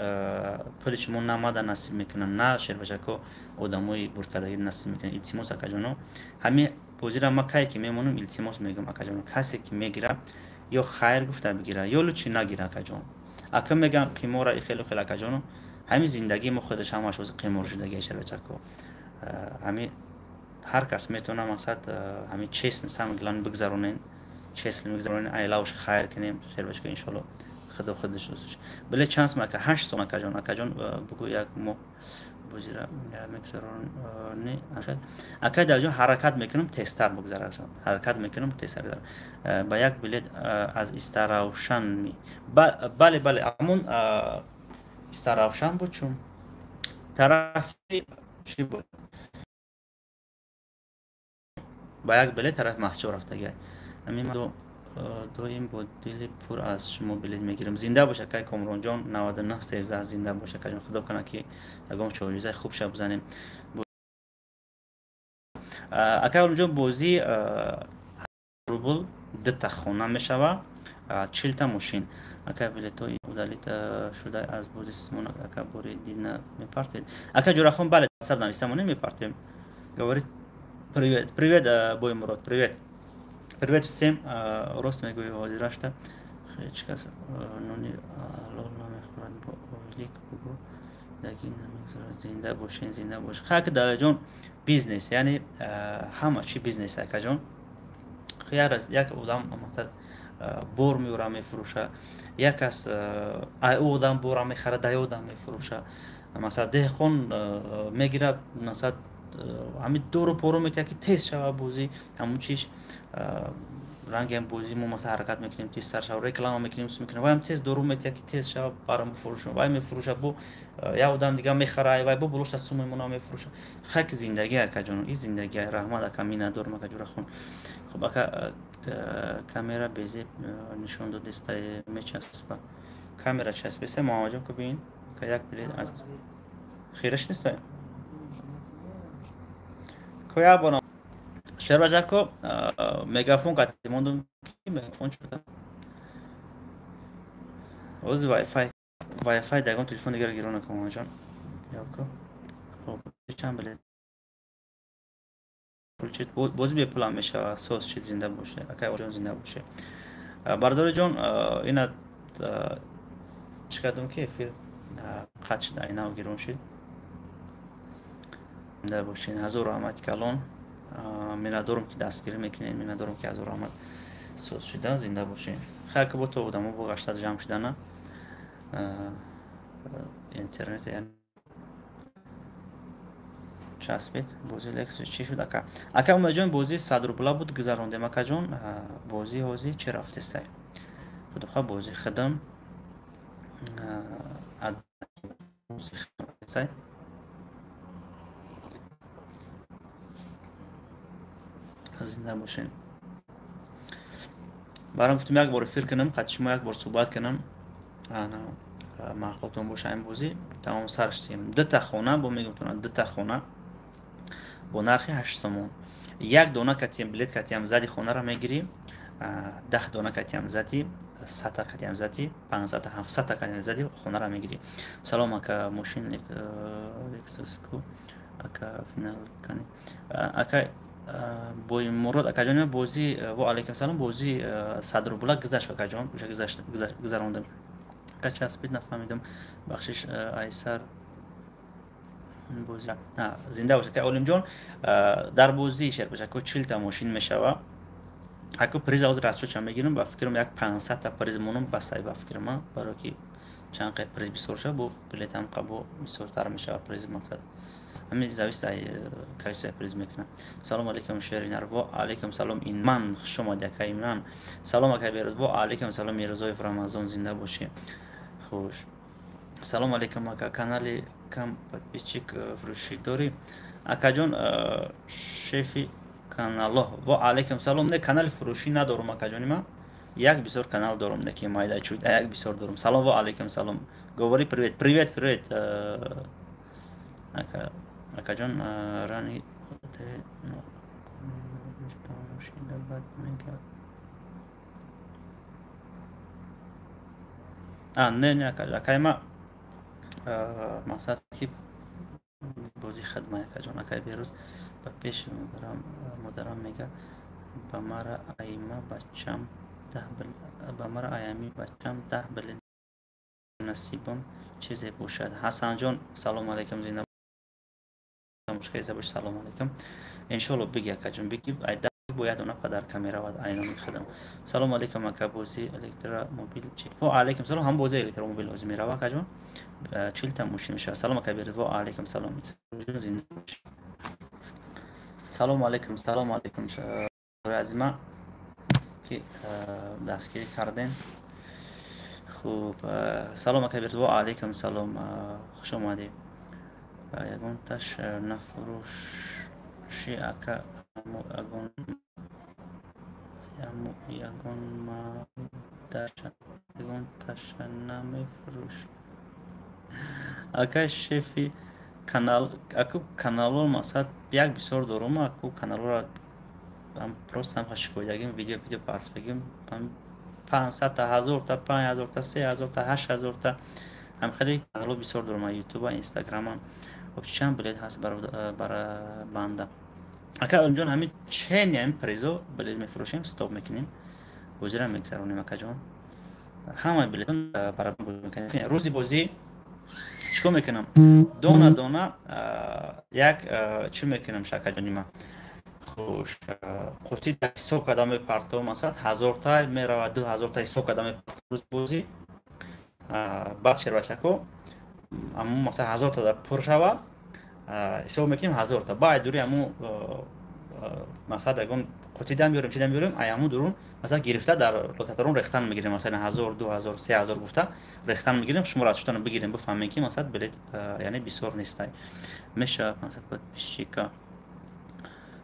пули шумо на мада насиб мекунанд, на шербачако одамои бурдкардагӣ насиб мекунанд. Илтимос, акаҷоно, ҳамин бозиро ма кае ки мемонам, илтимос мегӯям, акаҷоно, касе ки мегирад, ё хайр гуфта бигира, ё лучше нагира, акаҷон. Ака мегӯям, қимора и хелу хел, акаҷоно, ҳамин зиндагии мо худаш ҳамаш ози қимор шудагия, шербачако. Ҳамин ҳар кас метавона, мақсад, ҳамин честно, самое главное, бигзаронен, честно бигзаронен, айлавш хайр кунем, шербачако, иншоалло, худо худаш дӯсташ. Биле чанд сом, ака? 8 сом, акаҷон. Акаҷон, бугӯ, як моҳ бозира мегузарони. Акай Дарҷон, ҳаракат мекунам, тезтар бигзарад, ҳаракат мекунам, тезтар бигзарад. Ба як билет аз Истаравшан ми? Бале, бале, ҳамун Истаравшан буд, чун тарафи чӣ буд. Ба як билет тарафи Масҷид рафтагиай. Ҳамин доим бо дили пур аз шумо билет мегирам. Зинда бош, акай Комронҷон, 99 13, зинда бош, акаҷон. Худо кунад, ки ягон шоҳҷоизаи хуб ша бизанем. Акай Олимҷон, бозӣ рубл дута хона мешава, 40-та мошин. Ака, билетҳои удалить шуда аз бози симон, ака, бори дид мепартед? Ака Ҷурахон, бале, ватсап нависта монем, мепартем. Говорит привет, привет, Боймурод, привет, привет всем. Рост мегӯӣ, ҳозирашта ҳеҷ кас нони ҳалол намехӯрад, бо ойлик бугӯ дагӣ намегузарад. Зинда бошен, зинда бош. Хаки Далаҷон, бизнес, яъне ҳама чи бизнес, акаҷон. Як одам, мақсад, бор меёра, мефурӯша, як кас ай ӯ одам бора мехара, дай одам мефурӯша. Масалан, деҳқон мегирад, масалан, ҳамин дору пору метиҳад, ки тез шава бозӣ. Ҳамун чиш рангиам бозӣ мо, масалан, ҳаракат мекунем, тезтар шава, реклама мекунем, ус мекунем, вайам тез дору метиҳад, ки тез шава, барам бифурӯшам. Вай мефурӯша, бо як одам дига мехара, вай бо болошта сум мемона, мефурӯша. Хак, зиндагӣ, акаҷон, и зиндагӣ. Раҳмат, ака, миннатдорам, ака Ҷурахон. Хуб, ака, камера безеб нишон додистай, мечаспа камера, часпеса. Муҳаммадҷон, ку бин, ака, як билет аз хираш нестай ко, як бора шербажако мегафон кати мондум, ки мегафон шуда. Ози вайфай, вайфай дагон телефон дигар гиро накун, муҳаммадҷон. Яко, хоб, чанд билет бозӣ бепулам мешава, соз шид. Зинда боше, акай ҷон, зинда боше, бардори ҷон. Ина чӣ кардам, ки эфир қатъ шуда, инав гирон шид. Зинда бошед, ҳазор раҳмати калон. Миннатдорам, ки дастгирӣ мекунед, миннатдорам, ки ҳазор раҳмат, соз шуда. Зинда бошед. Хайр, ки бо то одамо бо гашта ҷамъ шудана интернет. Часпид бози Лексус чӣ шуд, ака? Ака Умедҷон, бозии 100 рубла буд, гузарондем, акаҷон. Бозӣ ҳозир чӣ рафтестай? Худоха, бози хидам зинда бошед. Барам гуфтем, як бор эфир кунам, қати шумо як бор суҳбат кунам, маъқултон боша. Ин бозӣ тамом сар шудем. Дута хона бо мегумтона, дута хона бо нархи 8 сомон. Як дона катиям билет катиям зади хонара мегирӣ, 10 дона катиям зади, 100-та катиям зади, 500-та, 700-та катиям зади хонара мегирӣ. Салом, ака, мошин Лексус ку, ака, финал кани, ака Боимурод, акаҷон? Бозӣ, ва алайкум салом, бозӣ 100 рубла гузашт, акаҷон, гузарондем. Ака, часпид, нафаҳмидам, бахшиш, айсар бозӣ. Зинда бош, ака Олимҷон. Дар бозии шербачако 40-та мошин мешава, аку приз ҳозир аз чоча мегирам. Ба фикрам, як 500-та приз монам басай, ба фикрам, барое ки чанд қай приз бисёр шава, бо билетам қабо бисёртар мешава приз. Мақсад, ҳамин зависит ай количество приз мекунам. Салом алейкум, шеринар. Во алейкум салом, Инман, хуш омади, ака Имран. Салом, ака Бероз. Во алейкум салом, Мирзоев Рамазон, зинда бошӣ. Хуш. Салом алейкум, ака, канали кам подписчик, фурӯшӣ дорӣ, акаҷон? Шефи канало, во алейкум салом. Не, канали фурӯшӣ надорум, акаҷони ман, як бисёр канал дорум, не ки майда чуд, як бисёр дорум. Салом, во алейкум салом. Говори привет, привет, привет, ака, акаҷон. Рани бад. Не, не, акай ма, мақсад ки бозӣ хидма, акаҷон. Акай Берӯз, ба пеши модарам мега: ба мара айма бачам ба мара аями бачам 10 билет насибам чизе бошад. Ҳасанҷон, салому алайкум, зинда бош, салому алайкум. Иншоалло, биги, акаҷон, биги, бояд она подарка меравад айноми худам. Салому алайкум, ака, бозии электромобил чи? Во алайкум салом, ҳам бозии электромобил ҳозир мерава, акаҷон, 40-та мошин мешавад. Салом, ака Берид. Во алайкум салом, зинда бош. Салому алайкум, салому алайкум, азима, ки дастгирӣ кардем. Хуб, салом, ака Берид. Во алайкум салом, хуш омадед. Ягонташ нафурӯши, ака? Ягон ягонташа намефурӯш, ака? Шефи канал, аку каналҳо, мақсад, як бисёр дорум, аку каналҳоро просто ҳам шикоятагим, видео парфтагим, 500-та, 1000-та, 5000-та, 3000-та, 8000-та, ҳам хеле каналҳо бисёр дорум, Ютуба, Инстаграма. Чанд билет ҳаст бара банда, ака Олимҷон? Ҳамин чени ҳамин призо билет мефурӯшем, стоп мекунем, бозиро мегзаронем, акаҷон. Ҳамаи билет рӯзи бозӣ чикор мекунам? Дона дона як чӣ мекунам, шакаҷони ман? Хуш, қутӣ ҳисоб карда мепартом, мақсад, 1000-та меравад, 2000-та ҳисоб карда мепартом рӯзи бозӣ. Баъд шербачако аммо, мақсад, 1000-та пур шавад, ҳисоб мекунем 1000-та. Баъд дури аму, масалан, ягон қутӣ дам биёрем, чи дам биёрем, ай аму дурун, масалан, гирифта дар лотатрон рехтан мегирем. Масалан, 1000, 2000, 3000 гуфта рехтан мегирем. Шуморо аз шутана бигирем, бифаҳмем, ки масалан билет, яъне, бисёр нестай. Мешавад 500 подписчика.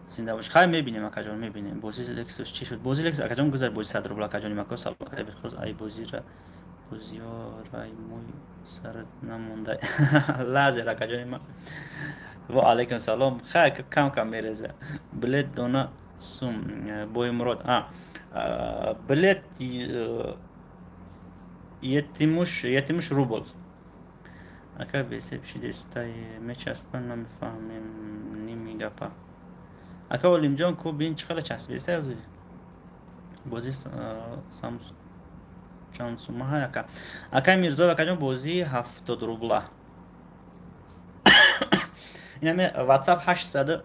Зинда бош. Хай, мебинем, акаҷон, мебинем. Бозии Лексус чӣ шуд? Бозии Лексус, акаҷон, гузар, бози 100 рубл, акаҷони мако. Салом, акай Бехрӯз. Ай бозира бозиёрай мӯй сарат намонда лазер, акаҷони ма. Ва алайкум салом. Хай, кам кам мереза. Билет дона сум, Боимурод? А билет 70 рубл, ака. Бесеб шидестай, мечаспан, намефаҳмем ними гапа. Ака Олимҷон, ку бин, чӣ хела часписа бозӣ чанд сума ҳай, ака? Акай Мирзоев, акаҷон, бозии 70 рубла. Инаме WhatsApp 800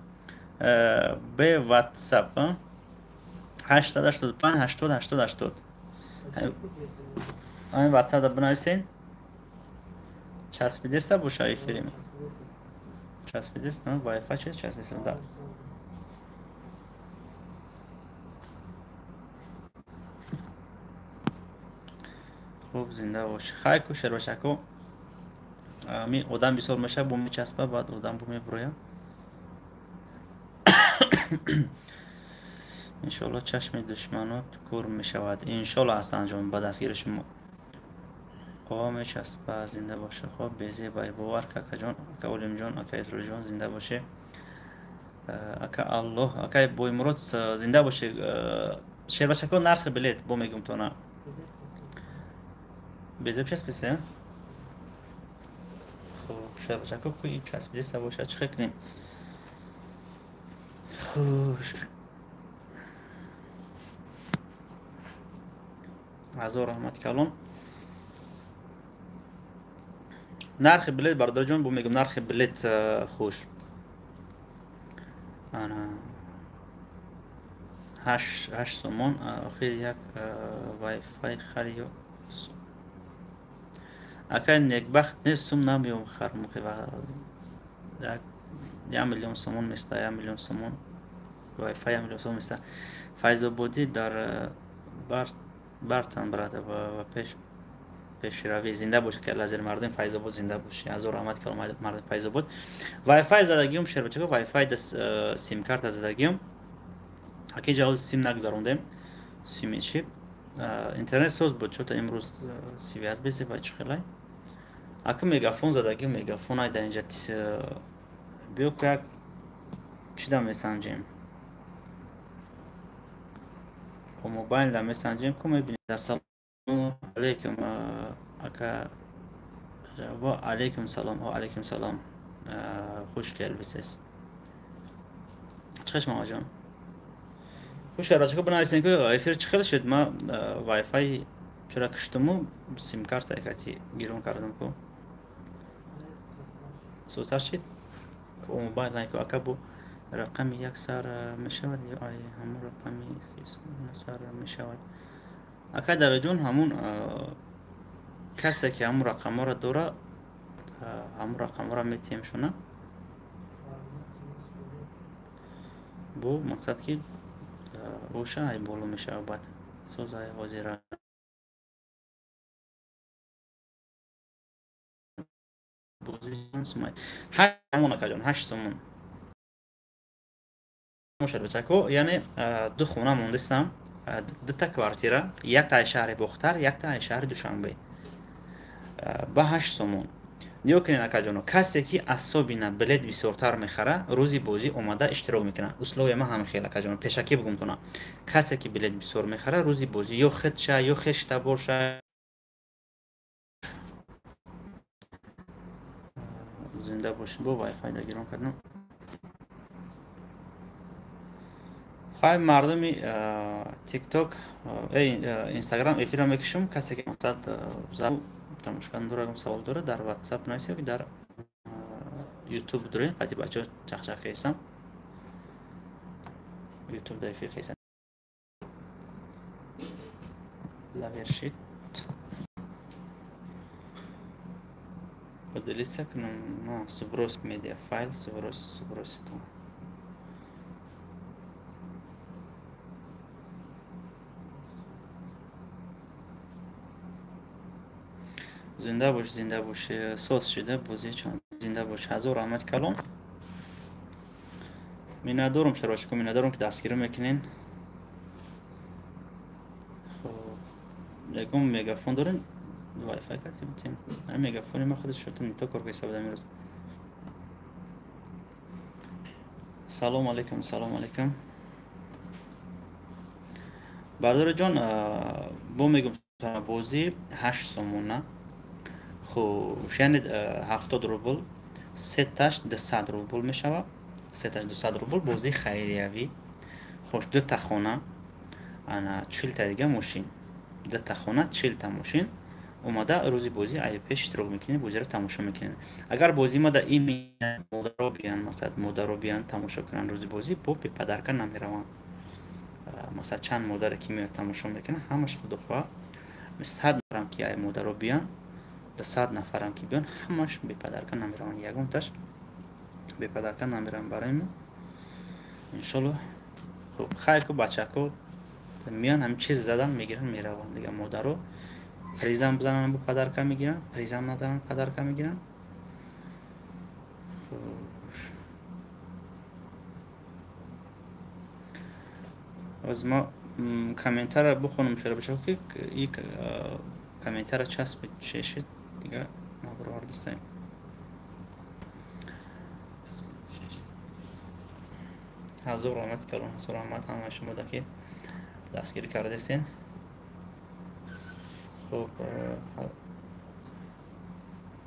б WhatsApp 885 80 80 80. Ҳамин WhatsApp бинависен, часпидеста боша эфирим. Часпидест, Wi-Fi чи часпидест, да. Хуб, зинда бош. Хай ку шербачако. Ми одам бисёр меша, бо мечаспа, баъд одам бо мебуроя. Иншоалло чашми душманот кур мешавад. Иншоалло Ҳасанҷон, ба дастгири шумо. О, мечаспа, зинда боша. Хоб, безебай, бовар ка, акаҷон, ака Олимҷон, ака Исроилҷон, зинда боше. Ака Аллоҳ, акай Боймурод, зинда боше. Шербачако, нархи билет бо мегум тона. Безеб часписе? Хуб, шербачако, ку часпидеста боша, чӣ кунем? Хуш. Ҳазор раҳмат калон. Нархи билет, бародарҷон, бо мегум нархи билет. Хуш, ана 8 сомон. Охир як вайфай хари ё акай некбахт нест, сум намеём хармухи 1 миллион сомон места, 1 миллион сомон вайфай, 1 миллион сомон места. Файзободӣ дар бартан брата ва пеш пешравӣ, зинда бошед, ки лазер мардуми Файзобод, зинда бошед. Ҳазор раҳмат ки мардуми Файзобод. Вайфай задагиюм, шербачако, вайфай симкарта задагиюм. Аки ҷавози сим нагзарондем, сими чи интернет соз буд, чота имрӯз связь безеба, чӣ хелай. Аку мегафон задагиюм, мегафон ай дар инҷа биё ку, як чида месанҷем, бо мобайл да месанҷем ку, мебинед. Ассалому алайкум, ака. Ва алайкум салом, ва алайкум салом, хуш келбисиз. Чӣ мамаҷон? Хуш, рачако, бинависем ку эфир чӣ хел шуд. Ма вайфай чора киштуму симкарта якати гирон кардам ку, созтар шид мобайл найку. Ака, бо рақами як сар мешавад ё ай ҳамон рақами сар мешавад? Ака Дараҷон, ҳамун касе ки ҳамун рақамҳоро дора, ҳамун рақамҳоро метиҳем шуна, бо мақсад ки боша, ай боло мешавад, баъд созай ҳозира. 8 сомон, акаҷон, 8 сомон. Бачако, яъне ду хона мондистам, дута квартира, якта ай шаҳри Бохтар, якта ай шаҳри Душанбе, ба 8 сомон. Нигоҳ кунед, акаҷоно, касе ки асобина билет бисёртар мехара, рӯзи бозӣ омада иштирок мекунад. Условия ма ҳам хел, акаҷоно, пешакӣ бугумтона: касе ки билет бисёр мехара, рӯзи бозӣ ё худша, ё хешта боша. Зинда бошед. Бо вайфай да гирон кардам. Хай, мардуми Тикток, Инстаграм, эфирро мекушам. Касе ки мақсад тамошокардан дорад, савол дорад, дар Ватсап нависед, дар Ютуб дурем, қати бачаҳо чахчах кесам, Ютуб да эфир кесам. Завершить, поделиться кунам, сброс медиа файл, сброс, сбросить. Зинда бош, зинда бош. Соз шида бозӣ чанд, зинда бош. Ҳазор раҳмат калон. Миннатдорум, шарошико, миннатдорум, ки дастгирӣ мекунен. Хоб, ягон мегафон дорем, вайфай каси битем. Мегафони ма худаш шута нито кор кеса будам имрӯз. Салом алейкум, салом алейкум, бародари ҷон. Бо мегум, бозӣ 8 сомона. Хуш, яъне 70 рубл, сеташ 200 рубл мешавад, сеташ 200 рубл. Бозии хайриявӣ. Хуш, дута хона, ана 40-та дига мошин, дута хона, 40-та мошин. Омада рӯзи бозӣ ай пеш иштирок мекунед, бозиро тамошо мекунед. Агар бозӣ мада именно модаро биён, масалан, модаро биён, тамошо кунанд рӯзи бозӣ, бо беподарка намераванд. Масалан, чанд модаре ки меояд, тамошо мекунад, ҳамаш, худохоҳ, 100 нафарам ки ай модаро биён, 100 нафарам ки биён, ҳамаш беподарка намераванд, ягонташ Бе подарка намерам барои мо. Иншолло. Хуб, хайр ку бачако меян ҳамин чиз задан мегиранд мераванд дига модаро. Призам бизананд бо подарка мегиранд, призам назананд подарка мегиранд. Аз ма комментара бихонам шура бачако ки и комментара часпид шешид дига набаровардистаем. Ҳазор раҳмат калон, ҳазор раҳмат ҳамаи шумо ки дастгирӣ кардастен. Хуб,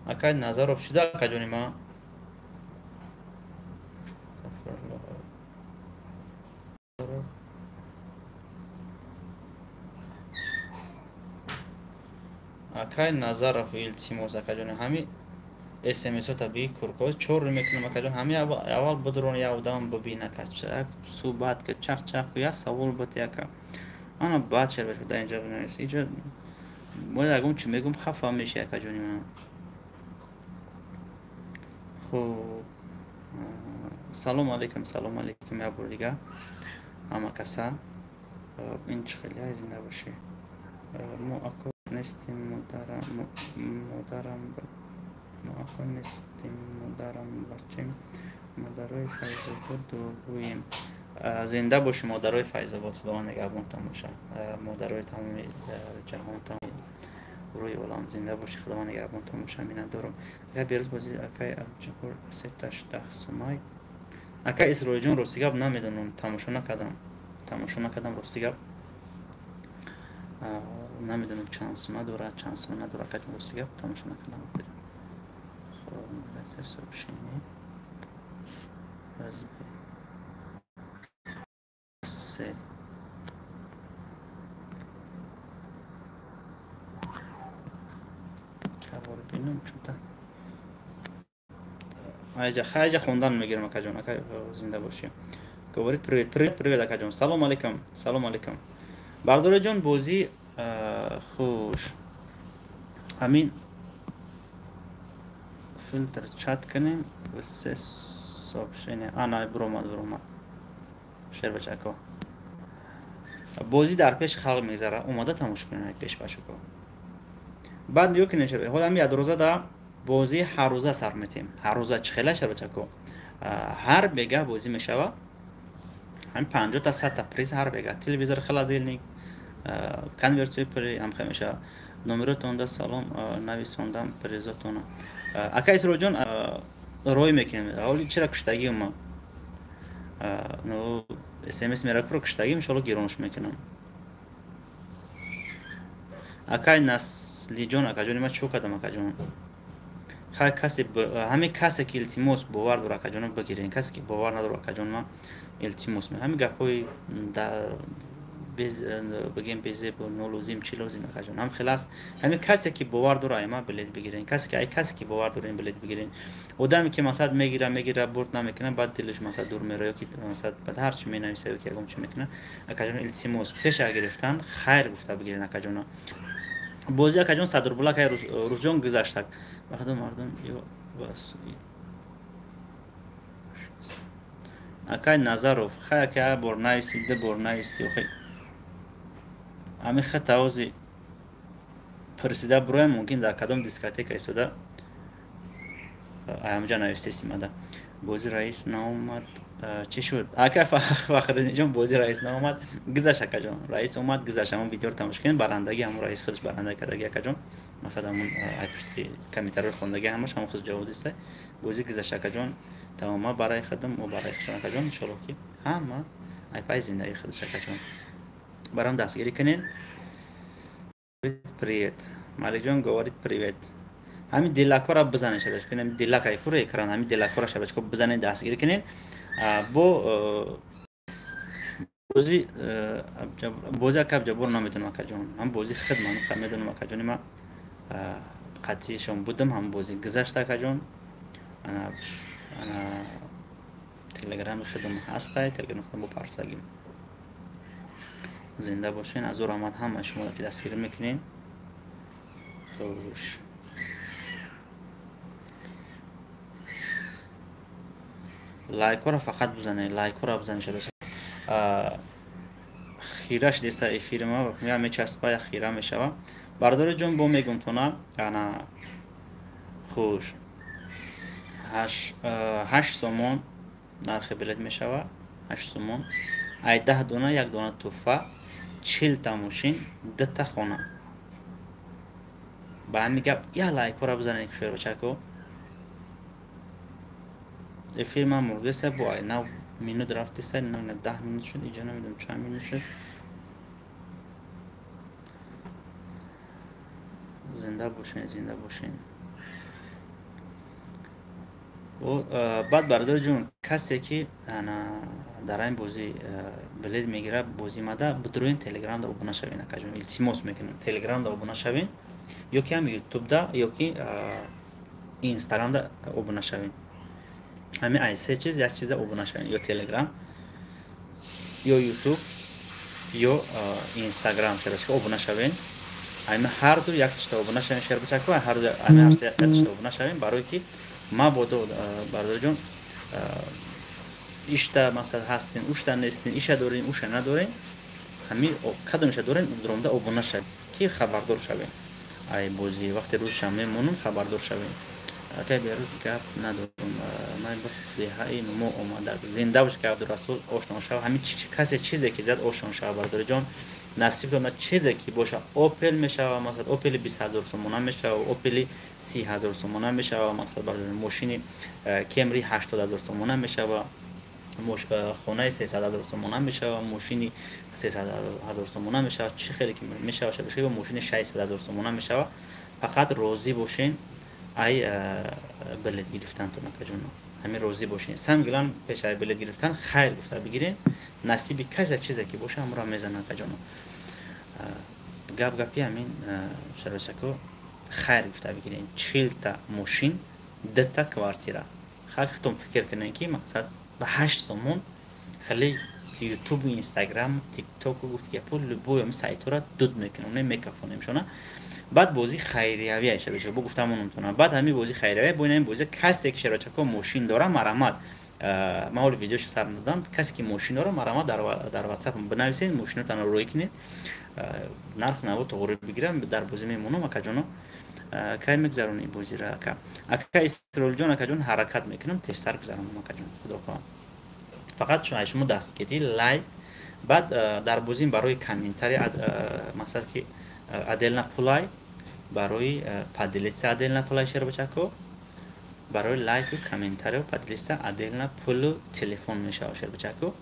акай Назаров шуда акаҷони ма? Акай Назаров илтимос акаҷони ҳами смс-ота бигӣ курко чор мекунам акаҷон ҳами аввал бидрон як одам бибин ака як суҳбат ка чах-чах як савол бит яка ана баъд шер башуда инҷа бинавис инҷа бояд ягон чи мегум хафа меши акаҷони ман. Хуб, салом алейкум, салом алейкум як бор дига ҳама каса. Ин чӣ хеле зинда бошӣ. Мо ако нестим модарам мо ако нестим модарам бачем модарои Файзобод дуогӯем. Зинда бошӣ модарои Файзобод, Худованд нигаҳбонтон боша. Модарои тамоми ҷаҳон, тамоми рӯи олам зинда бошӣ, Худованд нигаҳбонтон боша. Миннатдорам. Акай берӯз бозӣ акай Абдуҷаббор сеташ 10 сумай. Акай Исроилҷон рости гап намедонам, тамошо накардам. Тамошо накардам рости гап. Намедонам чанд сума дорад, чанд сума надорад, акаҷон рости гап тамошо накардам. Хоб, сообщение. Се. Чабор бинам чунта. Айҷа хайҷа хондан мегирам акаҷон, ака зинда бошӣ. Говорит привет, привет, привет акаҷон. Салом алейкум, салом алейкум. Бардораҷон бозӣ хуш. Ҳамин филтр чат кунем се сообщение. Ана буромад, буромад. Шербачако. Бозӣ дар пеш халқ мегзара, омода тамошо кунед пеш бачако. Баъд нигоҳ кунед шербачако. Ҳоло ҳамин ядрӯза да бозӣ ҳаррӯза сар метем. Ҳаррӯза чӣ хела шербачако? Ҳар бега бозӣ мешава. Ҳамин 50 та 100 та приз ҳар бега. Телевизор, холодильник, конвертҳои пули ҳам хел мешава. Номеротонда салом нависондам призотона. Ака Исроилҷон рой мекунем. Ҳоли чира куштагиам ма? Ну смс меракуро куштагиам, иншоалло гиронш мекунам. Акай Наслиҷон, акаҷони ман чӣ кардам акаҷон? Хай касе ҳамин касе ки илтимос бовар дора акаҷон бигирен, касе ки бовар надора акаҷон ман илтимос мекунам. Ҳамин гапҳои бигем безебу нолозим чӣ лозим акаҷон? Ҳам хел аст. Ҳамин касе ки бовар дора ай ман билет бигирен, касе ки ай касе ки бовар дора ин билет бигирен. Одаме ки масалан мегира, мегира, бурд намекунад, баъд дилаш масалан дур мерава ё ки масалан баъд ҳар чӣ менависа ё ки ягон чӣ мекунад. Акаҷон илтимос пеша гирифтан хайр гуфта бигирен акаҷона. Бозӣ акаҷон 100 рубла акай Рӯзҷон гузаштак. Баъдо мардум ё бас акай Назаров, хай ака як бор нависи, ду бор нависи, охи ҳамин хат овози пурсида буроям, мумкин дар кадом дискотека истода ҳамҷа навистесимада. Бозӣ раис наомад. Чӣ шуд? Ака Фахриддинҷон бозӣ раис наомад. Гузашт акаҷон. Раис омад, гузашт. Ҳамон видеоро тамошо кунед, барандагӣ ҳамон раис худаш баранда кардаги акаҷон. Масалан ҳамон ай пушти комментариҳои хондагӣ ҳамаш ҳамон худ ҷавоб диста. Бозӣ гузашт акаҷон. Тамом, ма барои худам, мо барои худшон акаҷон. Иншоалло ки ҳама ай пай зиндагии худаш акаҷон. Барам дастгирӣ кунед. Привет. Маликҷон говорит привет. Ҳамин дилакҳоро бизанед шабачко. Ҳамин дилак ай куро экран, ҳамин дилакҳоро шабачко бизанед, дастгирӣ кунед. Бо бозӣ бозӣ ака Абдуҷаббор наметонам акаҷон. Ҳам бозӣ худ ман медонам акаҷони ма қатъишон будам, ҳам бозӣ гузашт акаҷон. Ана телеграми худам ҳастай, телеграми худам бо парфтагим. Зинда бошен, азор раҳмат ҳама шумо ки дастгирӣ мекунед. Хуш. Лайкҳоро фақат бизанед, лайкҳоро бизанед, шербачако. Хира шудеста эфири ма, я мечаспа, я хира мешава. Бардори ҷон, бо мегум тона, ана хуш 8 сомон нархи билет мешава, 8 сомон. Ай 10 дона як дона туҳфа, 40-та мошин, дута хона. Ба ҳамин гап я лайкҳоро бизанед, шербачако. Эфир ман мурдеса, бо ай нав минут рафтеса, 10 минут шуд, иҷо намедонам чанд минут шуд. Зинда бошен, зинда бошен. Баъд, бародари ҷон, касе ки дар ин бозӣ билет мегирад, бозӣ мада бидуроин Телеграмда обуна шавен, акаҷон, илтимос мекунам, Телеграмда обуна шавен ё ки ҳам Ютубда, ё ки Инстаграмда обуна шавен. Ҳамин ай се чиз як чиза обуна шавен: ё Телеграм, ё Ютуб, ё Инстаграм. Шербачако, обуна шавен. Ами ҳарду як тишта обуна шавен, шербачако, ҳарду ами ҳар як тишта обуна шавен, барое ки мабодо, бародарҷон, ишта масал ҳастин, ушта нестин, иша дорен, уша надорен, ҳами кадомиша дорен, дуромда обуна шавед, ки хабардор шавем ай бозӣ. Вақте рӯзшам мемонам, хабардор шавем. Акай Берӯз, гап надорам, ман деҳаи мо омада. Зинда бош, ки Абдурасул, ошно шава. Ҳамин касе чизе ки зад, ошно шава, бародарҷон, насиб дона чизе ки боша. Опел мешава, масалан, Опели 20 000 сомона мешава, Опели 30 000 сомона мешава, масалан, мошини Кемри 80 000 сомона мешава, хонаи 300 000 сомона мешава, мошини 300 000 сомона мешава, чӣ хеле ки мешава, мошини 600 000 сомона мешава. Фақат розӣ бошен ай билет гирифтантон, акаҷоно, ҳамин розӣ бошен. Самгилан пеш ай билет гирифтан хайр гуфта бигирен. Насиби касе чизе ки боша, ҳамро мезанад, акаҷоно. Гап гапи ҳамин, шарбачако, хайр гуфта бигирен. 40-та мошин, дута квартира. Худтон фикр кунен, ки мақсад ба 8 сомон хеле Ютубу, Инстаграм, Тиктоку, гуфти гапо, любой ами сайтҳоро дуд мекунем, не мекафонем шона. Баъд бозӣ хайриявия, шабеша, бо гуфтамонумтона. Баъд ҳамин бозӣ хайриявия, бо ин бозӣ касе ки, шербачако, мошин дора, марамат, ман ҳоли видеошо сар надодам, касе ки мошин дора, марамат, дар Ватсап бинависед, мошинотонро рӯй кунед, нарх наво тоғрӣ бигирам, дар бозӣ мемонам. Акаҷоно, кай мегзаронӣ бозиро, ака? Ака Исроилҷон, акаҷон, ҳаракат мекунам тезтар гузаронам, акаҷон, худо хоҳам. Фақат шумо дастгирӣ, лайк. Баъд дар бозим барои комментарий, мақсад ки отдельно пулай, барои поделиться отдельно пулай, шербачако, барои лайку, комментарию, поделиться отдельно пулу телефон мешава, шербачако.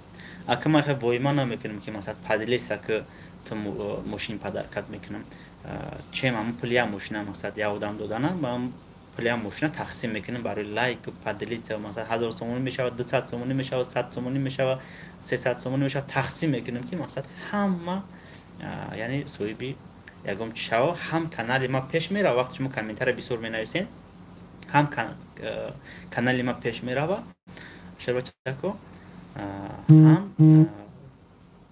Ака ма войма намекунем, ки масалан поделиться ки ту мошин подаркат мекунам. Чем ҳамн пули як мошина, масалан, як одам додана, пули як мошина тақсим мекунем барои лайку, поделиться. Масалан, 1000 сомонӣ мешавад, 200 сомонӣ мешавад, 100 сомонӣ мешавад, 300 сомонӣ мешавад. Тақсим мекунем, ки мақсад ҳама, яъне соҳиби ягон чи шава. Ҳам канали ма пеш мерава, вақте шумо комментария бисёр менависен, ҳам канали ма пеш мерава, шербачако, ҳам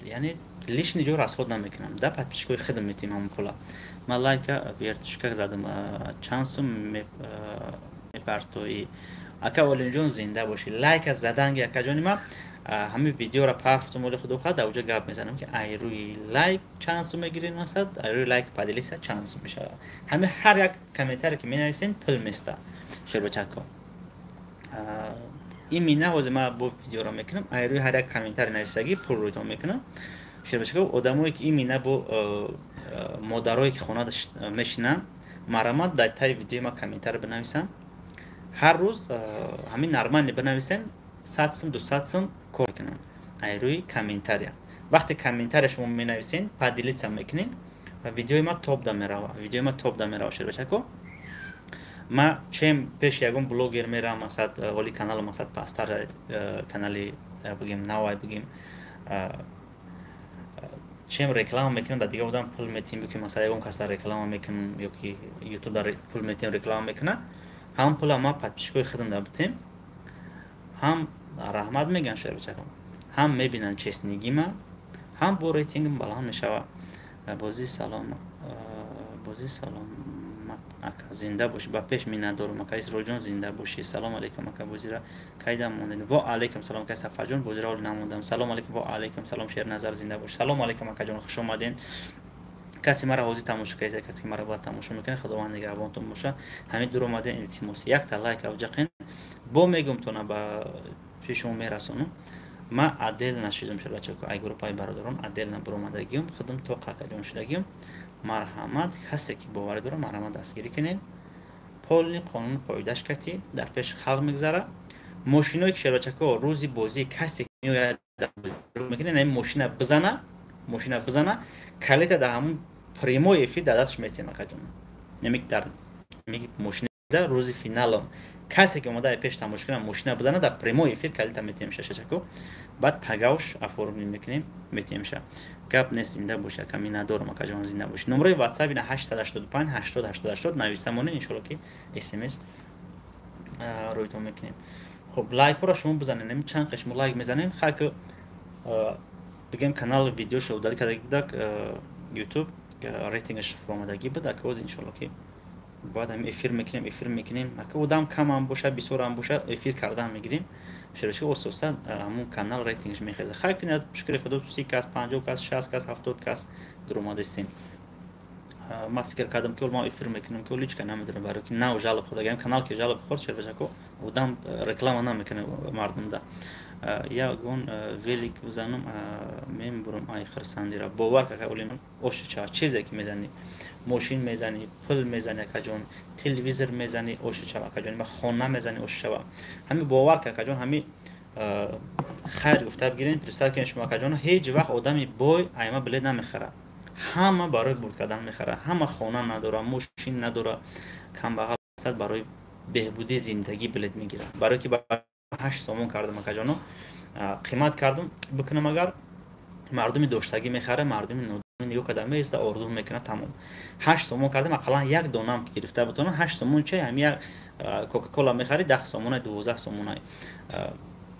яъне лишний ҷо расход намекунам, да подписчикои худам метим ҳамон пула. Ман лайка вертушка задам, чанд сум мепартоӣ, ака Олимҷон? Зинда бошӣ. Лайка заданги, акаҷони ма, ҳамин видеоро пафтум, оли худо хоҳад, дар оҷа гап мезанам, ки ай рӯи лайк чанд сум мегирем, мақсад, ай рӯи лайк, поделиться чанд сум мешавад. Ҳамин ҳар як комментаре ки менависен, пул места, шербачако. Имина ҳозир ман бо видеоро мекунам, ай рӯи ҳар як комментари нависагӣ пул рӯйтон мекунам, шербачако. Одамое ки имина бо модарое ки хона мешинанд, марамат, дар таи видеои ма комментаре бинависанд. Ҳар рӯз ҳамин нормально бинависен, 100 сум, 200 сум кор мекунанд ай рӯи комментария. Вақте комментария шумо менависен, поделиться мекунед, ва видеои ма топ да мерава, видеои ма топ да мерава, шербачако. Ма чем пеши ягон блогер мерам, мақсад, оли каналу, мақсад, пастар канали бигем, навай бигем, чем реклама мекунам, дар дигар одам пул метиҳем, ё ки масалан ягон кас дар реклама мекунам, ё ки Ютуб дар пул метиҳем, реклама мекунам, ҳам пула ма подписчикои худам дар битем, ҳам раҳмат мегӯям, шербачакон, ҳам мебинанд честныйгима, ҳам бо рейтингам баланд мешава. Бозӣ салом, бозӣ саломат. Ака, зинда бошӣ, ба пеш миннатдорум. Ака Исроилҷон, зинда бошӣ. Салом алейкум, ака, бозира кайда мондед? Во алейкум салом, ака Сафарҷон, бозира ҳоли намондам. Салом алейкум, во алейкум салом, Шерназар, зинда бош. Салом алейкум, акаҷон, хуш омаден. Касе мара ҳозир тамошо кардед, касе ки мара бояд тамошо мекунед, Худованд нигаҳбонтон боша. Ҳамин дур омаден, илтимос, якта лайк авҷақен. Бо мегумтона, ба чӣ шумо мерасонам. Ма отдельно нашидам, шабачако, ай группаи бародарон отдельно буромадагиюм, худам тоқа, акаҷон, шудагиюм. Марҳамат, касе ки боварӣ дорад, марҳамат, дастгирӣ кунед. Полный қонун қоидаш кати дар пеши халқ мегузара. Мошиное ки, шербачако, рӯзи бозӣ касе меояд мекунад, мошина бизана, мошина бизана, калита дар ҳамун прямой эфир дар дасташ метиҳем, акаҷон. Неми дар мошина рӯзи финалом касе ки омада пеш тамошо кунад, мошина бизана, дар прямой эфир калита метиҳем, шашачако. Баъд пагавш оформить мекунем, метиҳемша. Гап нест, зинда боши, ака, миннатдорам, акаҷон, зинда боши. Номерои WhatsApp ина 885 80 80 80 нависа монед, иншолло ки смс рӯйтон мекунем. Хуб, лайкҳоро шумо бизанед. Нами чанд қи шумо лайк мезанед, хайки бигем, канал видеошо удалить карда будак YouTube, рейтингаш фуромадагӣ буд, ака. Оз, иншолло ки бояд ҳами эфир мекунем, эфир мекунем, ака. Одам камам бошад, бисёрам бошад, эфир кардан мегирем. Шероши оста ҳамун канал рейтингш мехеза. Хай кунед, шукри Худо, 30 кас, 50 кас, 60 кас, 70 кас дуромадастем. Ман фикр кардам, ки ман эфир мекунам, ки личка намедонам, барои ки нав жалоб хӯрдагиам канал, ки жалоб хӯрд, шербачако, одам реклама намекунад мардумда. Ягон велик бизанам, мембурам ай хирсандира. Бовар кака, олим ошича, чизе ки мезанӣ, мошин мезанӣ, пул мезанӣ, акаҷон, телевизор мезанӣ, ошичава, акаҷон, ба хона мезанӣ, ошичава. Ҳами бовар ка, акаҷон, ҳами хайр гуфта бигирен. Представь кунед шумо, акаҷон, ҳеҷ вақт одами бой айма билет намехарад, ҳама барои бурд кардан мехарад. Ҳама хона надора, мошин надора, камбағал барои беҳбудии зиндагӣ билет мегирад. Барое ки 8 сомон кардам, акаҷоно, қимат кардам бикунам, агар мардуми доштагӣ мехара, мардуми нигоҳ карда меиста, орзу мекунад, тамом. 8 сомон кардам, ақаллан як донам гирифта бутонам. 8 сомон чай, ҳами як Кока-Кола мехарӣ 10 сомона, 12 сомона.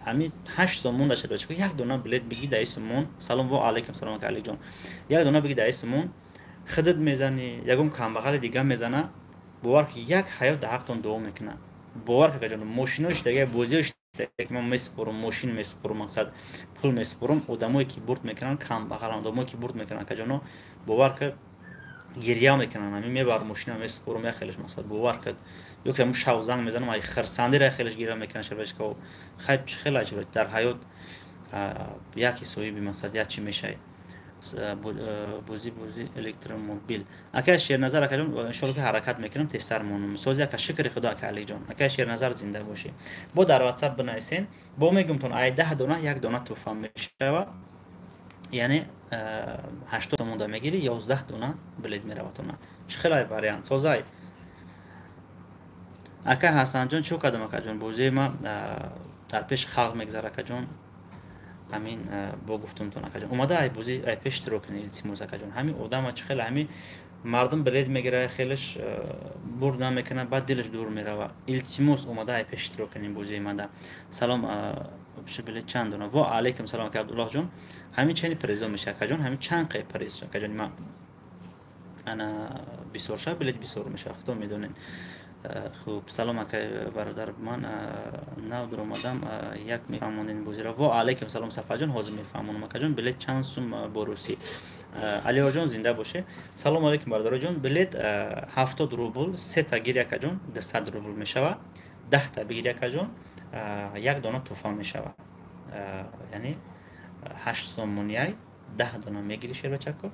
Ҳами 8 сомон дашта, як дона билет биги даи сомон. Салом, во алайкум салом, ака Алиҷон. Як дона биги даи сомон, худат мезанӣ, ягон камбағали дига мезана, бовар ки, як ҳаёт дар ҳақтон дуо мекунад. Бовар ка, акаҷон, мошинои шидаги, бозиҳои шидаги ман месупорам, мошин месупорам, мақсад, пул месупорам. Одамое ки бурд мекунанд, камбағаланд. Одамое ки бурд мекунанд, акаҷоно, бовар ка, гирья мекунанд. Ҳами мебарам, мошина месупорам, як хелеш, мақсад, бовар ка, ё ки ҳамун шав занг мезанам, ай хирсандира як хелеш гирья мекунанд. Шабачка, хай, чӣ хела дар ҳаёт яке соҳиби, мақсад, як чӣ мешавӣ. Бозӣ электромобил, ака Шерназар, акаҷон, иншолло ки ҳаракат мекунам, тезтар монам. Сози, ака, шукри Худо, ака Алиҷон. Ака Шерназар, зинда бошӣ. Бо дар WhatsApp бинависен. Бо мегумтон, ай 10 дона як дона тӯҳфа мешава, яъне 80 сомонда мегирӣ, 11 дона билет мераватона. Чӣ хелай вариант созай, ака Ҳасанҷон? Чӣ кардам, акаҷон? Бозии ма дар пеши халқ мегзара, акаҷон. Ҳамин бо гуфтумтон, акаҷон, омада ай бозӣ ай пеш иштирок кунед, илтимос, акаҷон. Ҳамин одама чӣ хеле, ҳамин мардум билет мегирад, хелеш бурд намекунад, баъд дилаш дур мерава. Илтимос, омада ай пеш иштирок кунем бозии мада. Салом, билет чанд дона? Во алайкум салом, ака Абдуллоҳҷон. Ҳамин чани призо меша, акаҷон, ҳамин чанд қай приз, акаҷон, ма ана бисёр шава, билет бисёр мешава, худо медонед. Хуб, салом, ака, бародар, ман нав дуромадам, як мефаҳмонед бозиро? Во алайкум салом, Сафарҷон, ҳозир мефаҳмонам, акаҷон. Билет чанд сум бо русӣ? Алиёҷон, зинда боше. Салому алайкум, бародароҷон. Билет 70 рубл, сета гири, акаҷон, 200 рубл мешава. 10-та бигири, акаҷон, як дона тӯҳфа мешава, яъне 8 сомонияй 10 дона мегири, шербачако.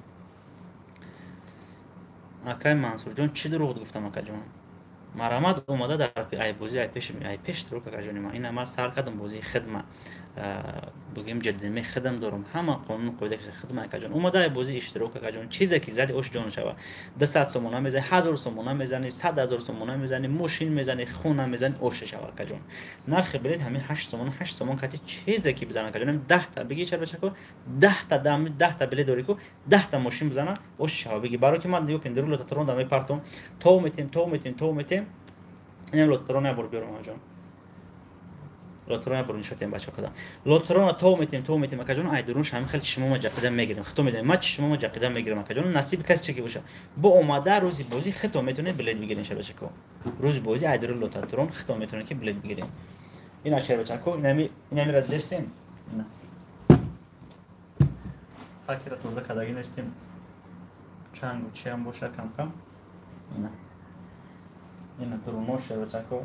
Акай Мансурҷон, чӣ дурӯғ гуфтам, акаҷон? Марҳамат, омада дар ай бозӣ ай пеш иштирок, акаҷони ман. Ина ман сар кардам бозии хидма, бигем, ҷадидме хидм дорам, ҳама қонуну қоида хидма, акаҷон. Омада ай бозӣ иштирок, акаҷон. Чизе ки зади, ош ҷон шава. 200 сомона мезани, 1000 сомона мезани, 100 000 сомона мезани, мошин мезани, хона мезани, ош шава, акаҷон. Нархи билет ҳамин 8 сомона. 8 сомон кати чизе ки бизана, акаҷон, 10-та биги, чарбачако, 10-та, 10-та билет дори ку, 10-та мошин бизана, ош шава биги. Барои ки ман, нигоҳ кун, дару лототронда мепартом, то метем, то метем, то метем. Инам лототрон як бор биёрам, аҷон. Лотрона бурун шотем бачаҳо када. Лотрона то метем акаҷон, ай дурун ҳамин хел чишмома ҷақида мегирем. Хито медонем, ма чишмома ҷақида мегирем акаҷон. Насиби каси чӣ ки боша. Бо омада рӯзи бозӣ хито метавонед билет бигирем шербачако. Рӯзи бозӣ ай дурун лотатрон хито метавонед ки билет бигирем. Ина шербачако, инамира дидестем. Ина. Пакера тоза кадаги нестем. Чангу чиам боша кам-кам. Ина. Ина дуруно шербачако.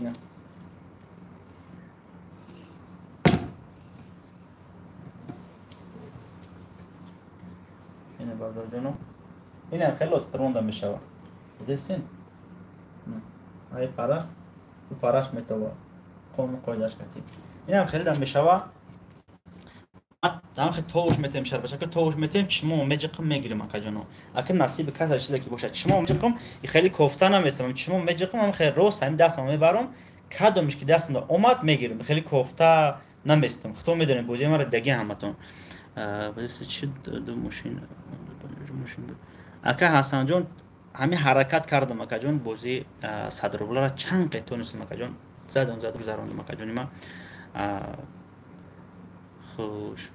Ина. Ина бародарҷоно. Ина хеле лотатронда мешава. Дидестем? Ай пара, у параш метова. Қонун қоидаш кати. Инам хеле дам мешава. Там хе тоуш метем шарбачака, тоуш метем, чишмо меҷиқм мегирем акаҷоно. Ака насиби каса чизе ки бошад, чишмо меҷиқм, и хеле кофта наместам, чишмо меҷиқм, ам хеле рост ҳамин дастам мебарам, кадомиш ки дастам омад мегирем, хеле кофта наместам. Хто медонем бозии маро даги ҳаматон. Чи ду мошин буд. Ака Ҳасанҷон, ҳамин ҳаракат кардам акаҷон, бозии 100 рублара чанд қе тонистам акаҷон, задам гузарондам акаҷони ман. Хуш.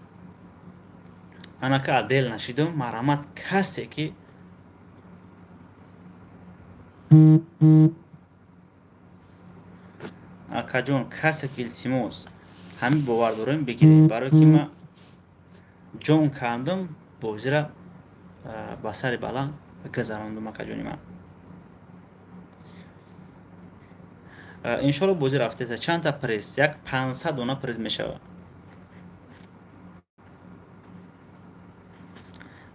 Анака адел нашидум, марҳамат касе ки акаҷон, касе ки илтимос ҳамин бовар дорем бигиред, барое ки ман ҷон кандам, бозира ба сари баланд гузарондум акаҷони ман. Иншоалло бозӣ рафтеса. Чандта приз? Як 500 дона приз мешавад.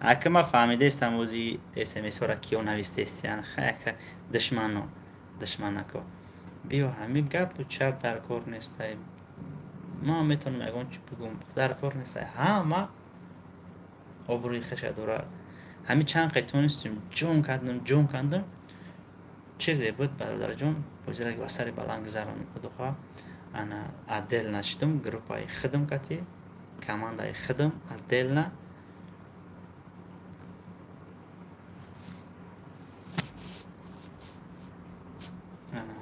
Ака ман фаҳмидаистам ози смс-ҳоро киё навистаистиян. Ака душмано, душманако. Биё ҳамин гапу чап дар кор нестай. Ман метавонам ягон чӣ бигӯм, дар кор нестай. Ҳама обрӯи хеша дорад. Ҳамин чанд қай тонистем, ҷон кардам. Чизе буд бародарҷон, бозира ба сари баланд гузарондам худохоҳ. Ана отдел нашидум, группаи худам кати, командаи худам отделна.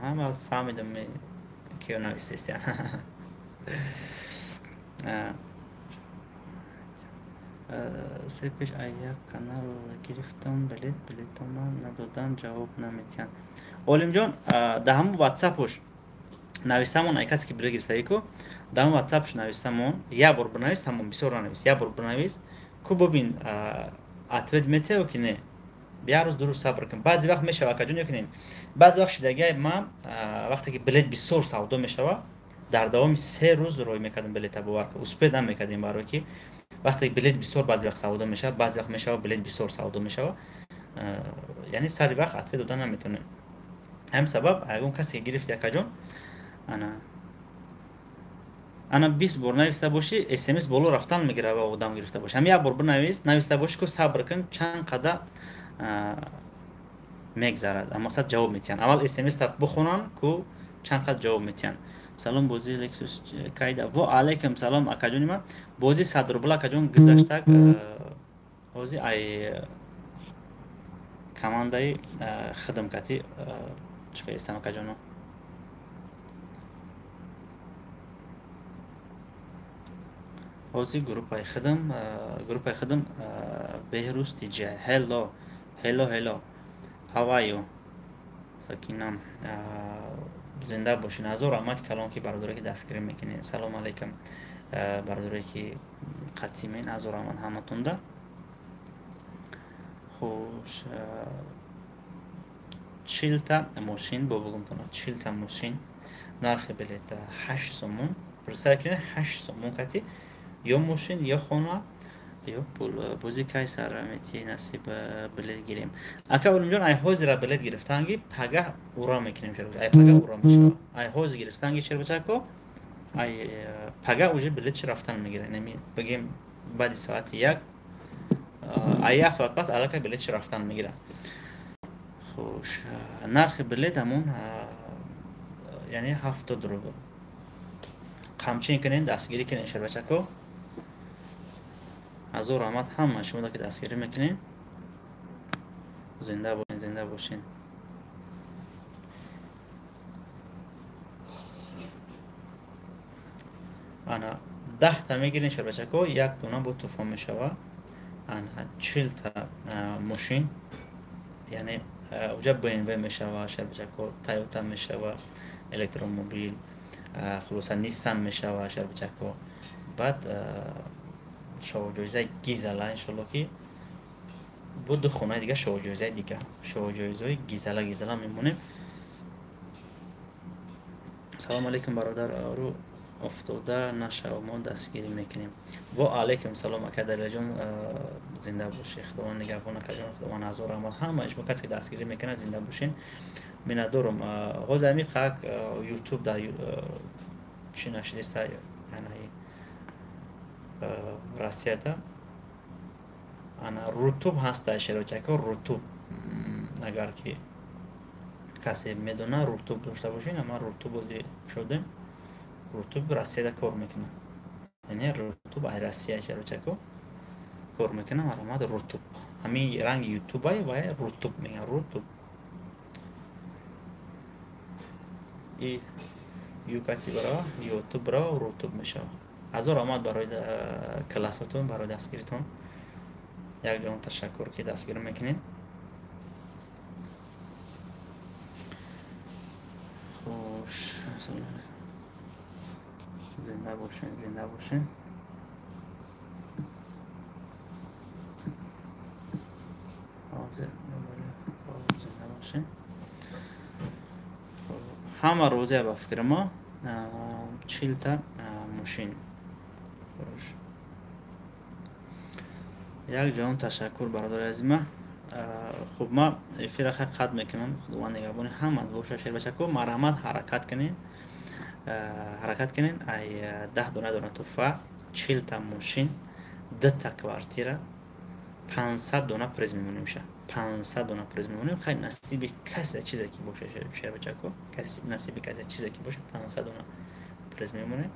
Ҳама фаҳмидам киё навистестиян. Се пеш ай як канал гирифтам билет, билетома надодан ҷавоб наметиҳанд. Олимҷон, дар ҳамон ватсапош нависамон, ай касе ки билет гирифтагӣ ку, дар ҳамон ватсапош нависамон, як бор бинавис, тамом, бисёр нанавис, як бор бинавис, ку бибин ответ метиҳад ё ки не. Як рӯз ду рӯз сабр кун. Баъзе вақт мешава акаҷон ё ки не. Баъзе вақт шидагиай ман вақте ки билет бисёр савдо мешава, дар давоми 3 рӯз рой мекардам билета, бовар кун, успед намекардем, барое ки вақте билет бисёр баъзе вақт савдо мешава, баъзе вақт мешава билет бисёр савдо мешава, яъне сари вақт ответ дода наметавонем. Ҳамин сабаб ягон касе ки гирифт якаҷон, ана 20 бор нависта бошӣ, смс боло рафтан мегирад ва одам гирифта бошӣ. Ҳамин як бор бинавис, нависта бошӣ ку сабр кун, чанд қада мегзарад, аммо сад ҷавоб метиҳанд. Аввал смс-та бихонанд ку чанд қад ҷавоб метиҳанд. Салом, бозии Lexus кайда. Во алайкум салом акаҷони ман. Бозии 100 рубла акаҷон гузаштак, ҳозир ай командаи хидм кати чӣ кардистам акаҷоно. Ҳозир группаи хидм Беҳрӯз TJ. Hello, hello, hello. How are you? Сакинам. Зинда бошин. Ҳазор раҳмат калон ки бародаре ки дастгирӣ мекунед. Салом алайкум бародаре ки қатимен. Ҳазор раҳмат ҳаматонда. Хуш, 40та мошин, бо бигумтона 40та мошин, нархи билета 8 сомон. Представь кунед 8 сомон кати ё мошин ё хона ё пул. Бозӣ кай сар мети насиб билет гирем. Ака Олимҷон, ай ҳозира билет гирифтанги пагаҳ ура мекунем шербача. Ай пагаҳ ура мешава. Ай ҳозир гирифтанги шербачако, ай пагаҳ уже билет чи рафтан мегирад. Яъне бигем баъди соати 1, ай 1 соат пас аллакай билет чи рафтан мегирад. Хуш, нархи билет ҳамон яъне 70 рубл. Қамчин кунед, дастгирӣ кунед шербачако. Ҳазор раҳмат ҳама шумо ки дастгирӣ мекунед. Зинда бошин, зинда бошин. Ана 10 та мегирен, шербачако, як дона бо туҳфа мешава. Ана 40 та мошин, яъне уҷа БМВ мешава, шербачако, Тойота мешава, электромобил, хулоса, Ниссан мешава, шербачако. Баъд шоҳҷоизаи гизала, иншолло, ки бо ду хонаи дига, шоҳҷоизаи дига, шоҳҷоизаҳои гизала гизала мемонем. Салому алейкум, бародар, рӯ офтода нашав, мо дастгирӣ мекунем. Во алейкум салом, ака Далилаҷон, зинда бошӣ, Худованд нигаҳбон, акаҷон, Худованд ҳазор раҳмат ҳамаи шумо, касе ки дастгирӣ мекунад, зинда бошен, миннатдорум. Ҳозир ҳами қак Ютуб дар чӣ нашидеста, анаи Россияда ана Рутуб ҳаста, шерочако, Рутуб. Агар ки касе медона, Рутуб дошта бошен, ама Рутуб ози шудем, Рутуб Россияда кор мекунам, яъне Рутуб ай Россия, шерочако, кор мекунам. Аромад Рутуб ҳамин ранги Ютубай ва Рутуб мегӯям, Рутуб и юкати барава, Ютуб барава, Рутуб мешава. Ҳазор омад барои классотон, барои дастгиритон, як ҷон ташаккур, ки дастгирӣ мекунем. Хуш, зинда бошен, зинда бошен. Ҳозир зинда бошен. Ҳама розия, ба фикри мо, 40 та мошин. Як ҷон ташаккур, бародари азима. Хуб, ма эфира хай қатъ мекунам. Худованд нигаҳбони ҳамат боша, шербачако, марҳамат, ҳаракат кунед, ҳаракат кунед. Ай 10 дона дона туҳфа, 40 та мошин, дута квартира, 500 дона приз мемонем ша, 500 дона приз мемонем. Хай, насиби касе чизе ки боша, шербачако, насиби касе чизе ки боша, 500 дона приз мемонем.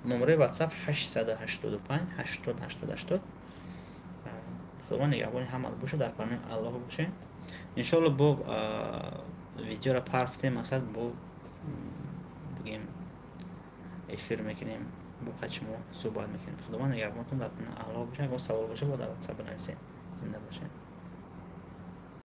Номерои WhatsApp 885 80 80 80. Худованд нигаҳбони ҳамат боша, дар паноҳи Аллоҳ бошед. Иншоалло, бо видеоро парфтем, мақсад, бо бигем, эфир мекунем, бо қад шумо суҳбат мекунем. Худованд нигаҳбонтон, дар паноҳи Аллоҳ бошед. Ягон савол боша, бо дар WhatsApp бинависед. Зинда бошед.